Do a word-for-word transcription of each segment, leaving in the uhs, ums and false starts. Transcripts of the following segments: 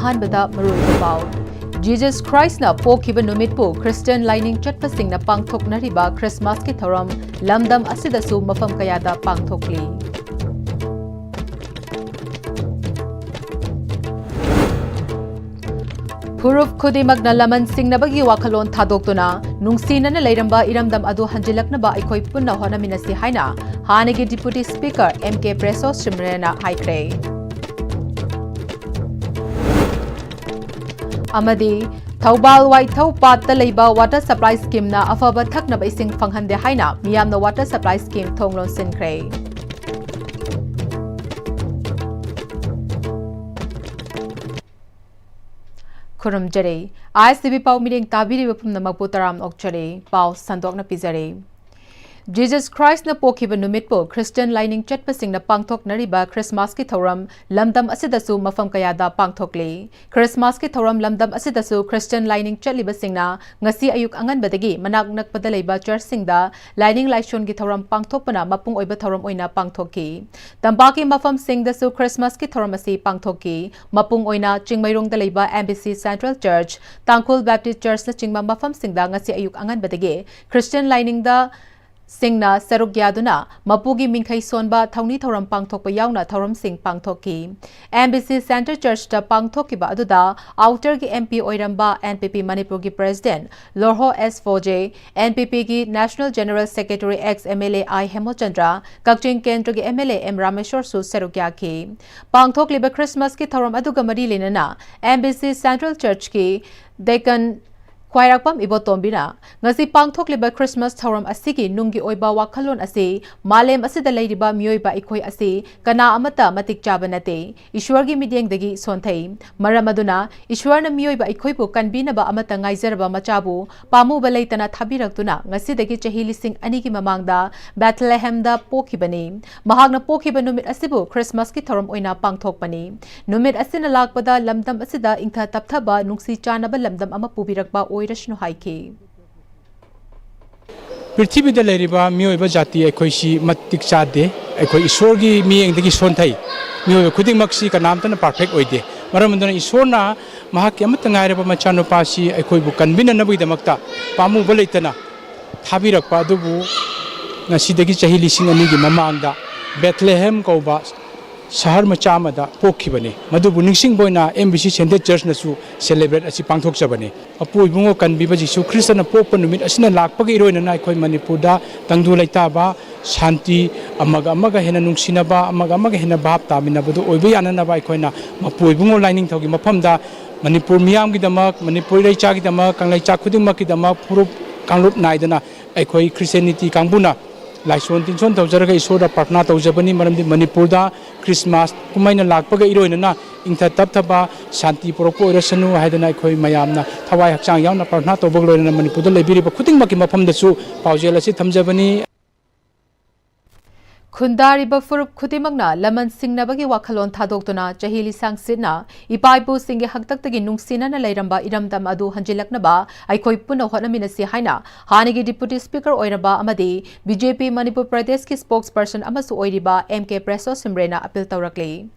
ꯑꯍꯥꯟꯕꯗ ꯃꯔꯨꯑꯣꯏꯕ ꯄꯥꯎ꯫ Jesus Christ ꯅ ꯄꯣꯛꯈꯤꯕ ꯅꯨꯃꯤꯠꯄꯨ Christian ꯂꯥꯏꯅꯤꯡ ꯆꯠꯄꯁꯤꯡꯅ ꯄꯥꯡꯊꯣꯛꯅꯔꯤꯕ Christmas ꯀꯤ ꯊꯧꯔꯝ ꯂꯝꯗꯝ ꯑꯁꯤꯗꯁꯨ ꯃꯐꯝ ꯀꯌꯥꯗ ꯄꯥꯡꯊꯣꯛꯂꯤ꯫ ꯐꯨꯔꯨꯞ ꯈꯨꯗꯤꯡꯃꯛꯅ ꯂꯃꯟ ꯁꯤꯡꯅꯕꯒꯤ ꯋꯥꯈꯜꯂꯣꯟ ꯊꯥꯗꯣꯛꯇꯨꯅ ꯅꯨꯡꯁꯤꯅꯅ ꯂꯩꯔꯝꯕ ꯏꯔꯝꯗꯝ ꯑꯗꯨ ꯍꯟꯖꯤꯜꯂꯛꯅꯕ ꯑꯩꯈꯣꯏ ꯄꯨꯟꯅ ꯍꯣꯠꯅꯃꯤꯟꯅꯁꯤ ꯍꯥꯏꯅ ꯍꯥꯟꯅꯒꯤ Deputy Speaker M K Preso Shimrena ꯅ ꯍꯥꯏꯈ꯭ꯔꯦ꯫ ꯑꯃꯗꯤ ꯊꯧꯕꯥꯜ ꯋꯥꯏꯊꯧ ꯄꯥꯠꯇ ꯂꯩꯕ water supply scheme ꯅ ꯑꯐꯕ ꯊꯛꯅꯕ ꯏꯁꯤꯡ ꯐꯪꯍꯟꯗꯦ ꯍꯥꯏꯅ ꯃꯤꯌꯥꯝꯅ water supply scheme ꯊꯣꯡ ꯂꯣꯟꯁꯤꯟꯈ꯭ꯔꯦ꯫ ꯈꯨꯔꯨꯝꯖꯔꯤ꯫ ISTV ꯄꯥꯎ ꯃꯤꯔꯦꯡ ꯇꯥꯕꯤꯔꯤꯕ ꯄꯨꯝꯅꯃꯛꯄꯨ ꯇꯔꯥꯝꯅ ꯑꯣꯛꯆꯔꯤ꯫ ꯄꯥꯎ ꯁꯟꯗꯣꯛꯅ ꯄꯤꯖꯔꯤ꯫ Jesus Christ ꯅ ꯄꯣꯛꯈꯤꯕ ꯅꯨꯃꯤꯠꯄꯨ Christian ꯂꯥꯏꯅꯤꯡ ꯆꯠꯄꯁꯤꯡꯅ ꯄꯥꯡꯊꯣꯛꯅꯔꯤꯕ Christmas ꯀꯤ ꯊꯧꯔꯝ ꯂꯝꯗꯝ ꯑꯁꯤꯗꯁꯨ ꯃꯐꯝ ꯀꯌꯥꯗ ꯄꯥꯡꯊꯣꯛꯂꯤ꯫ Christmas ꯀꯤ ꯊꯧꯔꯝ ꯂꯝꯗꯝ ꯑꯁꯤꯗꯁꯨ Christian ꯂꯥꯏꯅꯤꯡ ꯆꯠꯂꯤꯕꯁꯤꯡꯅ ꯉꯁꯤ ꯑꯌꯨꯛ ꯑꯉꯟꯕꯗꯒꯤ ꯃꯅꯥꯛ ꯅꯛꯄꯗ ꯂꯩꯕ church ꯁꯤꯡꯗ ꯂꯥꯏꯅꯤꯡ ꯂꯥꯏꯁꯣꯟꯒꯤ ꯊꯧꯔꯝ ꯄꯥꯡꯊꯣꯛꯄꯅ ꯃꯄꯨꯡ ꯑꯣꯏꯕ ꯊꯧꯔꯝ ꯑꯣꯏꯅ ꯄꯥꯡꯊꯣꯛꯈꯤ꯫ ꯇꯝꯄꯥꯛꯀꯤ ꯃꯐꯝꯁꯤꯡꯗꯁꯨ Christmas ꯀꯤ ꯊꯧꯔꯝ ꯑꯁꯤ ꯄꯥꯡꯊꯣꯛꯈꯤ꯫ ꯃꯄꯨꯡ ꯑꯣꯏꯅ ꯆꯤꯡꯃꯩꯔꯣꯡꯗ ꯂꯩꯕ M B C Central Church, ꯇꯥꯡꯈꯨꯜ Baptist Church ꯅꯆꯤꯡꯕ ꯃꯐꯝꯁꯤꯡꯗ ꯉꯁꯤ ꯑꯌꯨꯛ ꯑꯉꯟꯕꯗꯒꯤ Christian ꯂꯥꯏꯅꯤꯡꯗ ꯁꯤꯡꯅ ꯁꯔꯨꯛ ꯌꯥꯗꯨꯅ ꯃꯄꯨꯒꯤ ꯃꯤꯡꯈꯩ ꯁꯣꯟꯕ ꯊꯧꯅꯤ ꯊꯧꯔꯝ ꯄꯥꯡꯊꯣꯛꯄ ꯌꯥꯎꯅ ꯊꯧꯔꯝꯁꯤꯡ ꯄꯥꯡꯊꯣꯛꯈꯤ꯫ M B C Central Church ꯇ ꯄꯥꯡꯊꯣꯛꯈꯤꯕ ꯑꯗꯨꯗ Outer ꯒꯤ M P ꯑꯣꯏꯔꯝꯕ N P P ꯃꯅꯤꯄꯨꯔꯒꯤ President ꯂꯣꯔꯍꯣ S ꯐꯣꯖꯦ, N P P ꯒꯤ National General Secretary ex M L A I ꯍꯦꯃꯣꯆꯟꯗ꯭ꯔ, ꯀꯛꯆꯤꯡ ꯀꯦꯟꯗ꯭ꯔꯒꯤ M L A M ꯔꯥꯃꯦꯁꯣꯔꯁꯨ ꯁꯔꯨꯛ ꯌꯥꯈꯤ꯫ ꯄꯥꯡꯊꯣꯛꯂꯤꯕ Christmas ꯀꯤ ꯊꯧꯔꯝ ꯑꯗꯨꯒ ꯃꯔꯤ ꯂꯩꯅꯅ M B C Central Church ꯀꯤ Deacon ꯈ꯭ꯋꯥꯏꯔꯥꯛꯄꯝ ꯏꯕꯣꯇꯣꯝꯕꯤꯅ ꯉꯁꯤ ꯄꯥꯡꯊꯣꯛꯂꯤꯕ Christmas ꯊꯧꯔꯝ ꯑꯁꯤꯒꯤ ꯅꯨꯡꯒꯤ ꯑꯣꯏꯕ ꯋꯥꯈꯜꯂꯣꯟ ꯑꯁꯤ ꯃꯥꯂꯦꯝ ꯑꯁꯤꯗ ꯂꯩꯔꯤꯕ ꯃꯤꯑꯣꯏꯕ ꯑꯩꯈꯣꯏ ꯑꯁꯤ ꯀꯅꯥ ꯑꯃꯠꯇ ꯃꯇꯤꯛ ꯆꯥꯕ ꯅꯠꯇꯦ, ꯏꯁ꯭ꯋꯔꯒꯤ ꯃꯤꯠꯌꯦꯡꯗꯒꯤ ꯁꯣꯟꯊꯩ꯫ ꯃꯔꯝ ꯑꯗꯨꯅ ꯏꯁ꯭ꯋꯔꯅ ꯃꯤꯑꯣꯏꯕ ꯑꯩꯈꯣꯏꯕꯨ ꯀꯟꯕꯤꯅꯕ ꯑꯃꯠꯇ ꯉꯥꯏꯖꯔꯕ ꯃꯆꯥꯕꯨ ꯄꯥꯝꯃꯨꯕ ꯂꯩꯇꯅ ꯊꯥꯕꯤꯔꯛꯇꯨꯅ ꯉꯁꯤꯗꯒꯤ ꯆꯍꯤ ꯂꯤꯁꯤꯡ ꯑꯅꯤꯒꯤ ꯃꯃꯥꯡꯗ ꯕꯦꯊꯂꯦꯍꯦꯝꯗ ꯄꯣꯛꯈꯤꯕꯅꯤ꯫ ꯃꯍꯥꯛꯅ ꯄꯣꯛꯈꯤꯕ ꯅꯨꯃꯤꯠ ꯑꯁꯤꯕꯨ Christmas ꯀꯤ ꯊꯧꯔꯝ ꯑꯣꯏꯅ ꯄꯥꯡꯊꯣꯛꯄꯅꯤ꯫ ꯅꯨꯃꯤꯠ ꯑꯁꯤꯅ ꯂꯥꯛꯄꯗ ꯂꯝꯗꯝ ꯑꯁꯤꯗ ꯏꯪꯊ ꯇꯞꯊꯕ, ꯅꯨꯡꯁꯤ ꯆꯥꯟꯅꯕ ꯂꯝꯗꯝ ꯑꯃ ꯄꯨꯕꯤꯔꯛꯄ ꯑꯣꯏꯔꯁꯅꯨ ꯍꯥꯏꯈꯤ꯫ ꯄ꯭ꯔꯤꯊꯤꯕꯤꯗ ꯂꯩꯔꯤꯕ ꯃꯤꯑꯣꯏꯕ ꯖꯥꯇꯤ ꯑꯩꯈꯣꯏꯁꯤ ꯃꯇꯤꯛ ꯆꯥꯗꯦ꯫ ꯑꯩꯈꯣꯏ ꯏꯁꯣꯔꯒꯤ ꯃꯤꯠꯌꯦꯡꯗꯒꯤ ꯁꯣꯟꯊꯩ꯫ ꯃꯤꯑꯣꯏꯕ ꯈꯨꯗꯤꯡꯃꯛꯁꯤ ꯀꯅꯥꯝꯇꯅ perfect ꯑꯣꯏꯗꯦ꯫ ꯃꯔꯝ ꯑꯗꯨꯅ ꯏꯁꯣꯔꯅ ꯃꯍꯥꯛꯀꯤ ꯑꯃꯠꯇ ꯉꯥꯏꯔꯕ ꯃꯆꯥꯅꯨꯄꯥꯁꯤ ꯑꯩꯈꯣꯏꯕꯨ ꯀꯟꯕꯤꯅꯅꯕꯒꯤꯗꯃꯛꯇ ꯄꯥꯝꯃꯨꯕ ꯂꯩꯇꯅ ꯊꯥꯕꯤꯔꯛꯄ ꯑꯗꯨꯕꯨ ꯉꯁꯤꯗꯒꯤ ꯆꯍꯤ ꯂꯤꯁꯤꯡ ꯑꯅꯤꯒꯤ ꯃꯃꯥꯡꯗ ꯕꯦꯊꯂꯦꯍꯦꯝ ꯀꯧꯕ ꯁꯍꯔ ꯃꯆꯥ ꯑꯃꯗ ꯄꯣꯛꯈꯤꯕꯅꯤ꯫ ꯃꯗꯨꯕꯨ ꯅꯤꯡꯁꯤꯡꯕ ꯑꯣꯏꯅ M B C Central Churchꯅꯁꯨ celebrate ꯑꯁꯤ ꯄꯥꯡꯊꯣꯛꯆꯕꯅꯤ꯫ ꯃꯄꯨ ꯏꯕꯨꯡꯉꯣ ꯀꯟꯕꯤꯕ ꯖꯤꯁꯨ ꯈ꯭ꯔꯤꯁꯇꯅ ꯄꯣꯛꯄ ꯅꯨꯃꯤꯠ ꯑꯁꯤꯅ ꯂꯥꯛꯄꯒ ꯏꯔꯣꯏꯅꯅ ꯑꯩꯈꯣꯏ ꯃꯅꯤꯄꯨꯔꯗ ꯇꯪꯗꯨ ꯂꯩꯇꯥꯕ, ꯁꯥꯟꯇꯤ, ꯑꯃꯒ ꯑꯃꯒ ꯍꯦꯟꯅ ꯅꯨꯡꯁꯤꯅꯕ, ꯑꯃꯒ ꯑꯃꯒ ꯍꯦꯟꯅ ꯚꯥꯞ ꯇꯥꯃꯤꯟꯅꯕꯗꯨ ꯑꯣꯏꯕ ꯌꯥꯅꯅꯕ ꯑꯩꯈꯣꯏꯅ ꯃꯄꯨ ꯏꯕꯨꯡꯉꯣ ꯂꯥꯏꯅꯤꯡꯊꯧꯒꯤ ꯃꯐꯝꯗ ꯃꯅꯤꯄꯨꯔ ꯃꯤꯌꯥꯝꯒꯤꯗꯃꯛ, ꯃꯅꯤꯄꯨꯔ ꯏꯔꯩꯆꯥꯒꯤꯗꯃꯛ, ꯀꯪꯂꯩꯆꯥ ꯈꯨꯗꯤꯡꯃꯛꯀꯤꯗꯃꯛ ꯐꯨꯔꯨꯞ ꯀꯥꯡꯂꯨꯞ ꯅꯥꯏꯗꯅ ꯑꯩꯈꯣꯏ Christianity ꯀꯥꯡꯕꯨꯅ ꯂꯥꯏꯁꯣꯟ ꯇꯤꯟꯁꯣꯟ ꯇꯧꯖꯔꯒ ꯏꯁꯣꯔꯗ ꯄ꯭ꯔꯥꯔꯊꯅꯥ ꯇꯧꯖꯕꯅꯤ꯫ ꯃꯔꯝꯗꯤ ꯃꯅꯤꯄꯨꯔꯗ ꯈ꯭ꯔꯤꯁꯃꯥꯁ ꯀꯨꯝꯍꯩꯅ ꯂꯥꯛꯄꯒ ꯏꯔꯣꯏꯅꯅ ꯏꯪꯊ ꯇꯞꯊꯕ, ꯁꯥꯟꯇꯤ ꯄꯨꯔꯛꯄ ꯑꯣꯏꯔꯁꯅꯨ ꯍꯥꯏꯗꯅ ꯑꯩꯈꯣꯏ ꯃꯌꯥꯝꯅ ꯊꯋꯥꯏ ꯍꯛꯆꯥꯡ ꯌꯥꯎꯅ ꯄ꯭ꯔꯥꯔꯊꯅꯥ ꯇꯧꯕꯒ ꯂꯣꯏꯅꯅ ꯃꯅꯤꯄꯨꯔꯗ ꯂꯩꯕꯤꯔꯤꯕ ꯈꯨꯗꯤꯡꯃꯛꯀꯤ ꯃꯐꯝꯗꯁꯨ ꯄꯥꯎꯖꯦꯜ ꯑꯁꯤ ꯊꯝꯖꯕꯅꯤ꯫ ꯈꯨꯟꯗꯥꯔꯤꯕ ꯐꯨꯔꯨꯞ ꯈꯨꯗꯤꯡꯃꯛꯅ ꯂꯃꯟ ꯁꯤꯡꯅꯕꯒꯤ ꯋꯥꯈꯜꯂꯣꯟ ꯊꯥꯗꯣꯛꯇꯨꯅ ꯆꯍꯤ ꯂꯤꯁꯥꯡꯁꯤꯠꯅ ꯏꯄꯥ ꯏꯄꯨꯁꯤꯡꯒꯤ ꯍꯥꯛꯇꯛꯇꯒꯤ ꯅꯨꯡꯁꯤꯅꯅ ꯂꯩꯔꯝꯕ ꯏꯔꯝꯗꯝ ꯑꯗꯨ ꯍꯟꯖꯤꯜꯂꯛꯅꯕ ꯑꯩꯈꯣꯏ ꯄꯨꯟꯅ ꯍꯣꯠꯅꯃꯤꯟꯅꯁꯤ ꯍꯥꯏꯅ ꯍꯥꯟꯅꯒꯤ Deputy Speaker ꯑꯣꯏꯔꯕ ꯑꯃꯗꯤ B J P ꯃꯅꯤꯄꯨꯔ ꯄ꯭ꯔꯗꯦꯁꯀꯤ spokesperson ꯑꯃꯁꯨ ꯑꯣꯏꯔꯤꯕ M K ꯄ꯭ꯔꯦꯁꯣ ꯁꯤꯝꯔꯦꯅ appeal ꯇꯧꯔꯛꯂꯤ꯫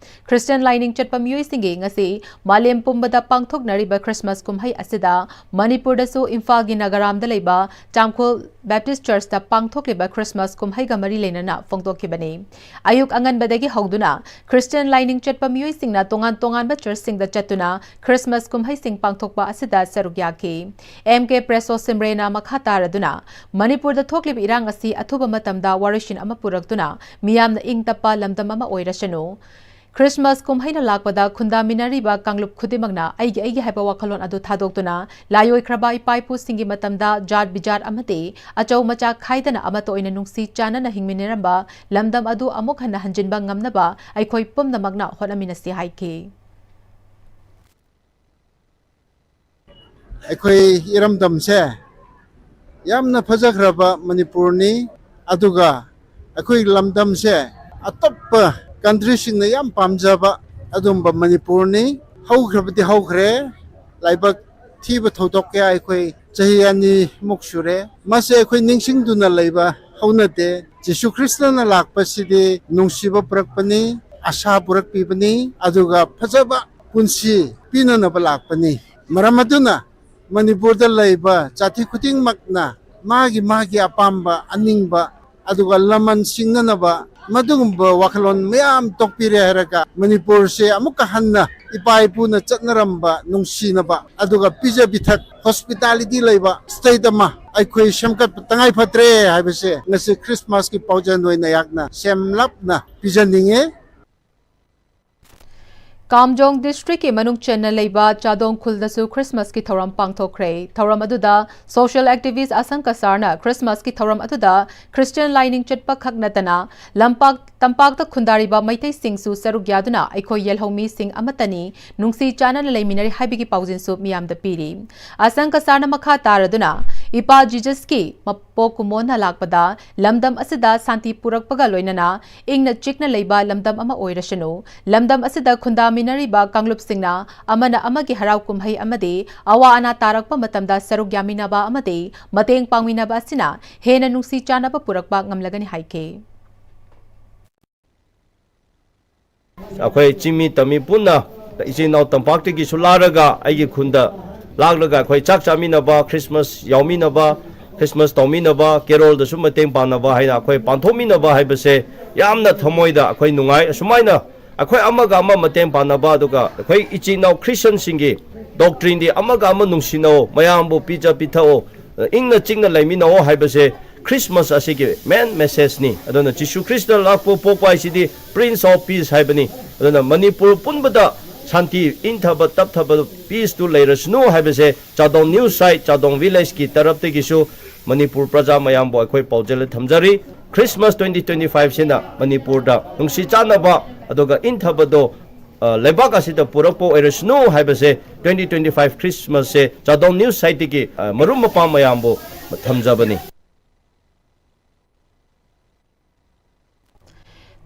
ꯈ꯭ꯔꯤꯁꯇꯤꯌꯥꯟ ꯂꯥꯏꯅꯤꯡ ꯆꯠꯄ ꯃꯤꯑꯣꯏꯁꯤꯡꯒꯤ ꯉꯁꯤ ꯃꯥꯂꯦꯝ ꯄꯨꯝꯕꯗ ꯄꯥꯡꯊꯣꯛꯅꯔꯤꯕ ꯈ꯭ꯔꯤꯁꯃꯥꯁ ꯀꯨꯝꯍꯩ ꯑꯁꯤꯗ ꯃꯅꯤꯄꯨꯔꯗꯁꯨ ꯏꯝꯐꯥꯜꯒꯤ ꯅꯥꯒꯥꯔꯥꯝꯗ ꯂꯩꯕ ꯇꯥꯡꯈꯨꯜ ꯕꯦꯞꯇꯤꯁ ꯆꯔꯆꯇ ꯄꯥꯡꯊꯣꯛꯂꯤꯕ ꯈ꯭ꯔꯤꯁꯃꯥꯁ ꯀꯨꯝꯍꯩꯒ ꯃꯔꯤ ꯂꯩꯅꯅ ꯐꯣꯡꯗꯣꯛꯈꯤꯕꯅꯤ꯫ ꯑꯌꯨꯛ ꯑꯉꯟꯕꯗꯒꯤ ꯍꯧꯗꯨꯅ ꯈ꯭ꯔꯤꯁꯇꯤꯌꯥꯟ ꯂꯥꯏꯅꯤꯡ ꯆꯠꯄ ꯃꯤꯑꯣꯏꯁꯤꯡꯅ ꯇꯣꯉꯥꯟ ꯇꯣꯉꯥꯟꯕ ꯆꯔꯆꯁꯤꯡꯗ ꯆꯠꯇꯨꯅ ꯈ꯭ꯔꯤꯁꯃꯥꯁ ꯀꯨꯝꯍꯩꯁꯤꯡ ꯄꯥꯡꯊꯣꯛꯄ ꯑꯁꯤꯗ ꯁꯔꯨꯛ ꯌꯥꯈꯤ꯫ M K ꯄ꯭ꯔꯦꯁꯣ ꯁꯤꯝꯔꯦꯅ ꯃꯈꯥ ꯇꯥꯔꯗꯨꯅ ꯃꯅꯤꯄꯨꯔꯗ ꯊꯣꯛꯂꯤꯕ ꯏꯔꯥꯡ ꯑꯁꯤ ꯑꯊꯨꯕ ꯃꯇꯝꯗ ꯋꯥꯔꯣꯏꯁꯤꯟ ꯑꯃ ꯄꯨꯔꯛꯇꯨꯅ ꯃꯤꯌꯥꯝꯅ ꯏꯪ ꯇꯞꯄ ꯂꯝꯗꯝ ꯑꯃ ꯑꯣꯏꯔꯁꯅꯨ꯫ ꯈ꯭ꯔꯤꯁꯃꯥꯁ ꯀꯨꯝꯍꯩꯅ ꯂꯥꯛꯄꯗ ꯈꯨꯟꯗꯥꯃꯤꯟꯅꯔꯤꯕ ꯀꯥꯡꯂꯨꯞ ꯈꯨꯗꯤꯡꯃꯛꯅ ꯑꯩꯒꯤ ꯑꯩꯒꯤ ꯍꯥꯏꯕ ꯋꯥꯈꯜꯂꯣꯟ ꯑꯗꯨ ꯊꯥꯗꯣꯛꯇꯨꯅ ꯂꯥꯏꯑꯣꯏꯈ꯭ꯔꯕ ꯏꯄꯥ ꯏꯄꯨꯁꯤꯡꯒꯤ ꯃꯇꯝꯗ ꯖꯥꯠ ꯕꯤꯖꯥꯠ ꯑꯃꯗꯤ ꯑꯆꯧ ꯃꯆꯥ ꯈꯥꯏꯗꯅ ꯑꯃꯠꯇ ꯑꯣꯏꯅ ꯅꯨꯡꯁꯤ ꯆꯥꯟꯅꯅ ꯍꯤꯡꯃꯤꯟꯅꯔꯝꯕ ꯂꯝꯗꯝ ꯑꯗꯨ ꯑꯃꯨꯛ ꯍꯟꯅ ꯍꯟꯖꯤꯟꯕ ꯉꯝꯅꯕ ꯑꯩꯈꯣꯏ ꯄꯨꯝꯅꯃꯛꯅ ꯍꯣꯠꯅꯃꯤꯟꯅꯁꯤ ꯍꯥꯏꯈꯤ꯫ ꯑꯩꯈꯣꯏ ꯏꯔꯝꯗꯝꯁꯦ ꯌꯥꯝꯅ ꯐꯖꯈ꯭ꯔꯕ ꯃꯅꯤꯄꯨꯔꯅꯤ꯫ ꯑꯗꯨꯒ ꯑꯩꯈꯣꯏ ꯂꯝꯗꯝꯁꯦ ꯑꯇꯣꯞꯄ ꯀꯟꯇ꯭ꯔꯤꯁꯤꯡꯅ ꯌꯥꯝ ꯄꯥꯝꯖꯕ ꯑꯗꯨꯝꯕ ꯃꯅꯤꯄꯨꯔꯅꯤ꯫ ꯍꯧꯈ꯭ꯔꯕꯗꯤ ꯍꯧꯈ꯭ꯔꯦ, ꯂꯥꯏꯕꯛ ꯊꯤꯕ ꯊꯧꯗꯣꯛ ꯀꯌꯥ ꯑꯩꯈꯣꯏ ꯆꯍꯤ ꯑꯅꯤꯃꯨꯛ ꯁꯨꯔꯦ꯫ ꯃꯁꯦ ꯑꯩꯈꯣꯏ ꯅꯤꯡꯁꯤꯡꯗꯨꯅ ꯂꯩꯕ ꯍꯧꯅꯗꯦ꯫ ꯖꯤꯁꯨ ꯈ꯭ꯔꯤꯁꯇꯅ ꯂꯥꯛꯄꯁꯤꯗꯤ ꯅꯨꯡꯁꯤꯕ ꯄꯨꯔꯛꯄꯅꯤ, ꯑꯁꯥ ꯄꯨꯔꯛꯄꯤꯕꯅꯤ, ꯑꯗꯨꯒ ꯐꯖꯕ ꯄꯨꯟꯁꯤ ꯄꯤꯅꯅꯕ ꯂꯥꯛꯄꯅꯤ꯫ ꯃꯔꯝ ꯑꯗꯨꯅ ꯃꯅꯤꯄꯨꯔꯗ ꯂꯩꯕ ꯖꯥꯇꯤ ꯈꯨꯗꯤꯡꯃꯛꯅ ꯃꯥꯒꯤ ꯃꯥꯒꯤ ꯑꯄꯥꯝꯕ, ꯑꯅꯤꯡꯕ, ꯑꯗꯨꯒ ꯂꯃꯟ ꯁꯤꯡꯅꯅꯕ ꯃꯗꯨꯒꯨꯝꯕ ꯋꯥꯈꯜꯂꯣꯟ ꯃꯌꯥꯝ ꯊꯣꯛꯄꯤꯔꯦ ꯍꯥꯏꯔꯒ, ꯃꯅꯤꯄꯨꯔꯁꯦ ꯑꯃꯨꯛꯀ ꯍꯟꯅ ꯏꯄꯥ ꯏꯄꯨꯅ ꯆꯠꯅꯔꯝꯕ ꯅꯨꯡꯁꯤꯅꯕ, ꯑꯗꯨꯒ ꯄꯤꯖ ꯄꯤꯊꯛ, hospitality ꯂꯩꯕ state ꯑꯃ ꯑꯩꯈꯣꯏ ꯁꯦꯝꯒꯠꯄ ꯇꯉꯥꯏ ꯐꯗ꯭ꯔꯦ ꯍꯥꯏꯕꯁꯦ ꯉꯁꯤ Christmasꯀꯤ ꯄꯥꯎꯖꯦꯜ ꯑꯣꯏꯅ ꯑꯩꯍꯥꯛꯅ ꯁꯦꯝꯂꯞꯅ ꯄꯤꯖꯅꯤꯡꯉꯦ꯫ ꯀꯥꯝꯖꯣꯡ districtꯀꯤ ꯃꯅꯨꯡ ꯆꯟꯅ ꯂꯩꯕ ꯆꯥꯗꯣꯡ ꯈꯨꯜꯗꯁꯨ Christmasꯀꯤ ꯊꯧꯔꯝ ꯄꯥꯡꯊꯣꯛꯈ꯭ꯔꯦ꯫ ꯊꯧꯔꯝ ꯑꯗꯨꯗ social activist ꯑꯁꯪ ꯀꯁꯥꯔꯅ Christmasꯀꯤ ꯊꯧꯔꯝ ꯑꯗꯨꯗ Christian ꯂꯥꯏꯅꯤꯡ ꯆꯠꯄ ꯈꯛ ꯅꯠꯇꯅ ꯂꯝꯄꯥꯛ, ꯇꯝꯄꯥꯛꯇ ꯈꯨꯟꯗꯥꯔꯤꯕ ꯃꯩꯇꯩꯁꯤꯡꯁꯨ ꯁꯔꯨꯛ ꯌꯥꯗꯨꯅ ꯑꯩꯈꯣꯏ ꯌꯦꯜꯍꯧꯃꯤꯁꯤꯡ ꯑꯃꯠꯇꯅꯤ, ꯅꯨꯡꯁꯤ ꯆꯥꯟꯅꯅ ꯂꯩꯃꯤꯟꯅꯔꯤ ꯍꯥꯏꯕꯒꯤ ꯄꯥꯎꯖꯦꯜꯁꯨ ꯃꯤꯌꯥꯝꯗ ꯄꯤꯔꯤ꯫ ꯑꯁꯪ ꯀꯁꯥꯔꯅ ꯃꯈꯥ ꯇꯥꯔꯗꯨꯅ, ꯏꯄꯥ ꯖꯤꯖꯁꯀꯤ ꯃꯄꯣꯛ ꯀꯨꯝꯑꯣꯟꯅ ꯂꯥꯛꯄꯗ ꯂꯝꯗꯝ ꯑꯁꯤꯗ ꯁꯥꯟꯇꯤ ꯄꯨꯔꯛꯄꯒ ꯂꯣꯏꯅꯅ ꯏꯪꯅ ꯆꯤꯛꯅ ꯂꯩꯕ ꯂꯝꯗꯝ ꯑꯃ ꯑꯣꯏꯔꯁꯅꯨ, ꯂꯝꯗꯝ ꯑꯁꯤꯗ ꯈꯨꯟꯗꯥꯃꯤꯟꯅꯔꯤꯕ ꯀꯥꯡꯂꯨꯞꯁꯤꯡꯅ ꯑꯃꯅ ꯑꯃꯒꯤ ꯍꯔꯥꯎ ꯀꯨꯝꯍꯩ ꯑꯃꯗꯤ ꯑꯋꯥ ꯑꯅꯥ ꯇꯥꯔꯛꯄ ꯃꯇꯝꯗ ꯁꯔꯨꯛ ꯌꯥꯃꯤꯟꯅꯕ ꯑꯃꯗꯤ ꯃꯇꯦꯡ ꯄꯥꯡꯃꯤꯟꯅꯕ ꯑꯁꯤꯅ ꯍꯦꯟꯅ ꯅꯨꯡꯁꯤ ꯆꯥꯟꯅꯕ ꯄꯨꯔꯛꯄ ꯉꯝꯂꯒꯅꯤ ꯍꯥꯏꯈꯤ꯫ ꯑꯩꯈꯣꯏ ꯆꯤꯡꯃꯤ ꯇꯝꯃꯤ ꯄꯨꯟꯅ ꯏꯆꯤꯟ ꯏꯅꯥꯎ ꯇꯝꯄꯥꯛꯇꯒꯤꯁꯨ ꯂꯥꯛꯂꯒ ꯑꯩꯒꯤ ꯈꯨꯟꯗ ꯂꯥꯛꯂꯒ ꯑꯩꯈꯣꯏ ꯆꯥꯛ ꯆꯥꯃꯤꯟꯅꯕ, Christmas ꯌꯥꯎꯃꯤꯟꯅꯕ, Christmas ꯇꯧꯃꯤꯟꯅꯕ, carolꯗꯁꯨ ꯃꯇꯦꯡ ꯄꯥꯡꯅꯕ ꯍꯥꯏꯅ ꯑꯩꯈꯣꯏ ꯄꯥꯡꯊꯣꯛꯃꯤꯟꯅꯕ ꯍꯥꯏꯕꯁꯦ ꯌꯥꯝꯅ ꯊꯃꯣꯏꯗ ꯑꯩꯈꯣꯏ ꯅꯨꯡꯉꯥꯏ꯫ ꯑꯁꯨꯃꯥꯏꯅ ꯑꯩꯈꯣꯏ ꯑꯃꯒ ꯑꯃ ꯃꯇꯦꯡ ꯄꯥꯡꯅꯕ, ꯑꯗꯨꯒ ꯑꯩꯈꯣꯏ ꯏꯆꯤꯟ ꯏꯅꯥꯎ Christianꯁꯤꯡꯒꯤ doctrineꯗꯤ ꯑꯃꯒ ꯑꯃ ꯅꯨꯡꯁꯤꯅꯧ, ꯃꯌꯥꯝꯕꯨ ꯄꯤꯖ ꯄꯤꯊꯛꯑꯣ, ꯏꯪꯅ ꯆꯤꯛꯅ ꯂꯩꯃꯤꯟꯅꯧ ꯍꯥꯏꯕꯁꯦ Christmas ꯑꯁꯤꯒꯤ main messageꯅꯤ꯫ ꯑꯗꯨꯅ ꯖꯤꯁꯨ ꯈ꯭ꯔꯤꯁꯇ ꯂꯥꯛꯄ, ꯄꯣꯛꯄ ꯍꯥꯏꯁꯤꯗꯤ Prince of Peace ꯍꯥꯏꯕꯅꯤ꯫ ꯑꯗꯨꯅ ꯃꯅꯤꯄꯨꯔ ꯄꯨꯝꯕꯗ ꯁꯥꯟꯇꯤ, ꯏꯪꯊꯕ, ꯇꯞꯊꯕ, peaceꯇꯨ ꯂꯩꯔꯁꯅꯨ ꯍꯥꯏꯕꯁꯦ ꯆꯥꯗꯣꯡ News Site, ꯆꯥꯗꯣꯡ villageꯀꯤ ꯇꯔꯞꯇꯒꯤꯁꯨ ꯃꯅꯤꯄꯨꯔ ꯄ꯭ꯔꯖꯥ ꯃꯌꯥꯝꯕꯨ ꯑꯩꯈꯣꯏ ꯄꯥꯎꯖꯦꯜ ꯊꯝꯖꯔꯤ꯫ Christmas twenty twenty fiveꯁꯤꯅ ꯃꯅꯤꯄꯨꯔꯗ ꯅꯨꯡꯁꯤ ꯆꯥꯟꯅꯕ ꯑꯗꯨꯒ ꯏꯪꯊꯕꯗꯣ, ꯑ, ꯂꯩꯕꯥꯛ ꯑꯁꯤꯗ ꯄꯨꯔꯛꯄ ꯑꯣꯏꯔꯁꯅꯨ ꯍꯥꯏꯕꯁꯦ twenty twenty five Christmasꯁꯦ ꯆꯥꯗꯣꯡ News Siteꯇꯒꯤ, ꯑ, ꯃꯔꯨꯞ ꯃꯄꯥꯡ ꯃꯌꯥꯝꯕꯨ ꯊꯝꯖꯕꯅꯤ꯫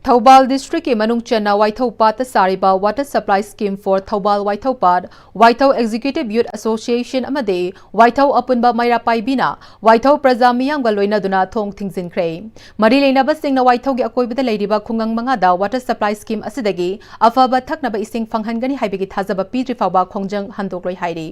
ꯊꯧꯕꯥꯜ ꯗꯤꯁꯇ꯭ꯔꯤꯛꯀꯤ ꯃꯅꯨꯡ ꯆꯟꯅ ꯋꯥꯏꯊꯧ ꯄꯥꯠꯇ ꯁꯥꯔꯤꯕ Water Supply Scheme for Thawbal Waithau Paat, ꯋꯥꯏꯊꯧ Executive Youth Association ꯑꯃꯗꯤ ꯋꯥꯏꯊꯧ ꯑꯄꯨꯟꯕ ꯃꯩꯔꯥ ꯄꯥꯏꯕꯤꯅ ꯋꯥꯏꯊꯧ ꯄ꯭ꯔꯖꯥ ꯃꯤꯌꯥꯝꯒ ꯂꯣꯏꯅꯗꯨꯅ ꯊꯣꯡ ꯊꯤꯡꯖꯤꯟꯈ꯭ꯔꯦ꯫ ꯃꯔꯤ ꯂꯩꯅꯕꯁꯤꯡꯅ ꯋꯥꯏꯊꯧꯒꯤ ꯑꯀꯣꯏꯕꯗ ꯂꯩꯔꯤꯕ ꯈꯨꯡꯒꯪ ꯃꯉꯥꯗ Water Supply Scheme ꯑꯁꯤꯗꯒꯤ ꯑꯐꯕ ꯊꯛꯅꯕ ꯏꯁꯤꯡ ꯐꯪꯍꯟꯒꯅꯤ ꯍꯥꯏꯕꯒꯤ ꯊꯥꯖꯕ ꯄꯤꯗ꯭ꯔꯤ ꯐꯥꯎꯕ ꯈꯣꯡꯖꯪ ꯍꯟꯗꯣꯛꯂꯣꯏ ꯍꯥꯏꯔꯤ꯫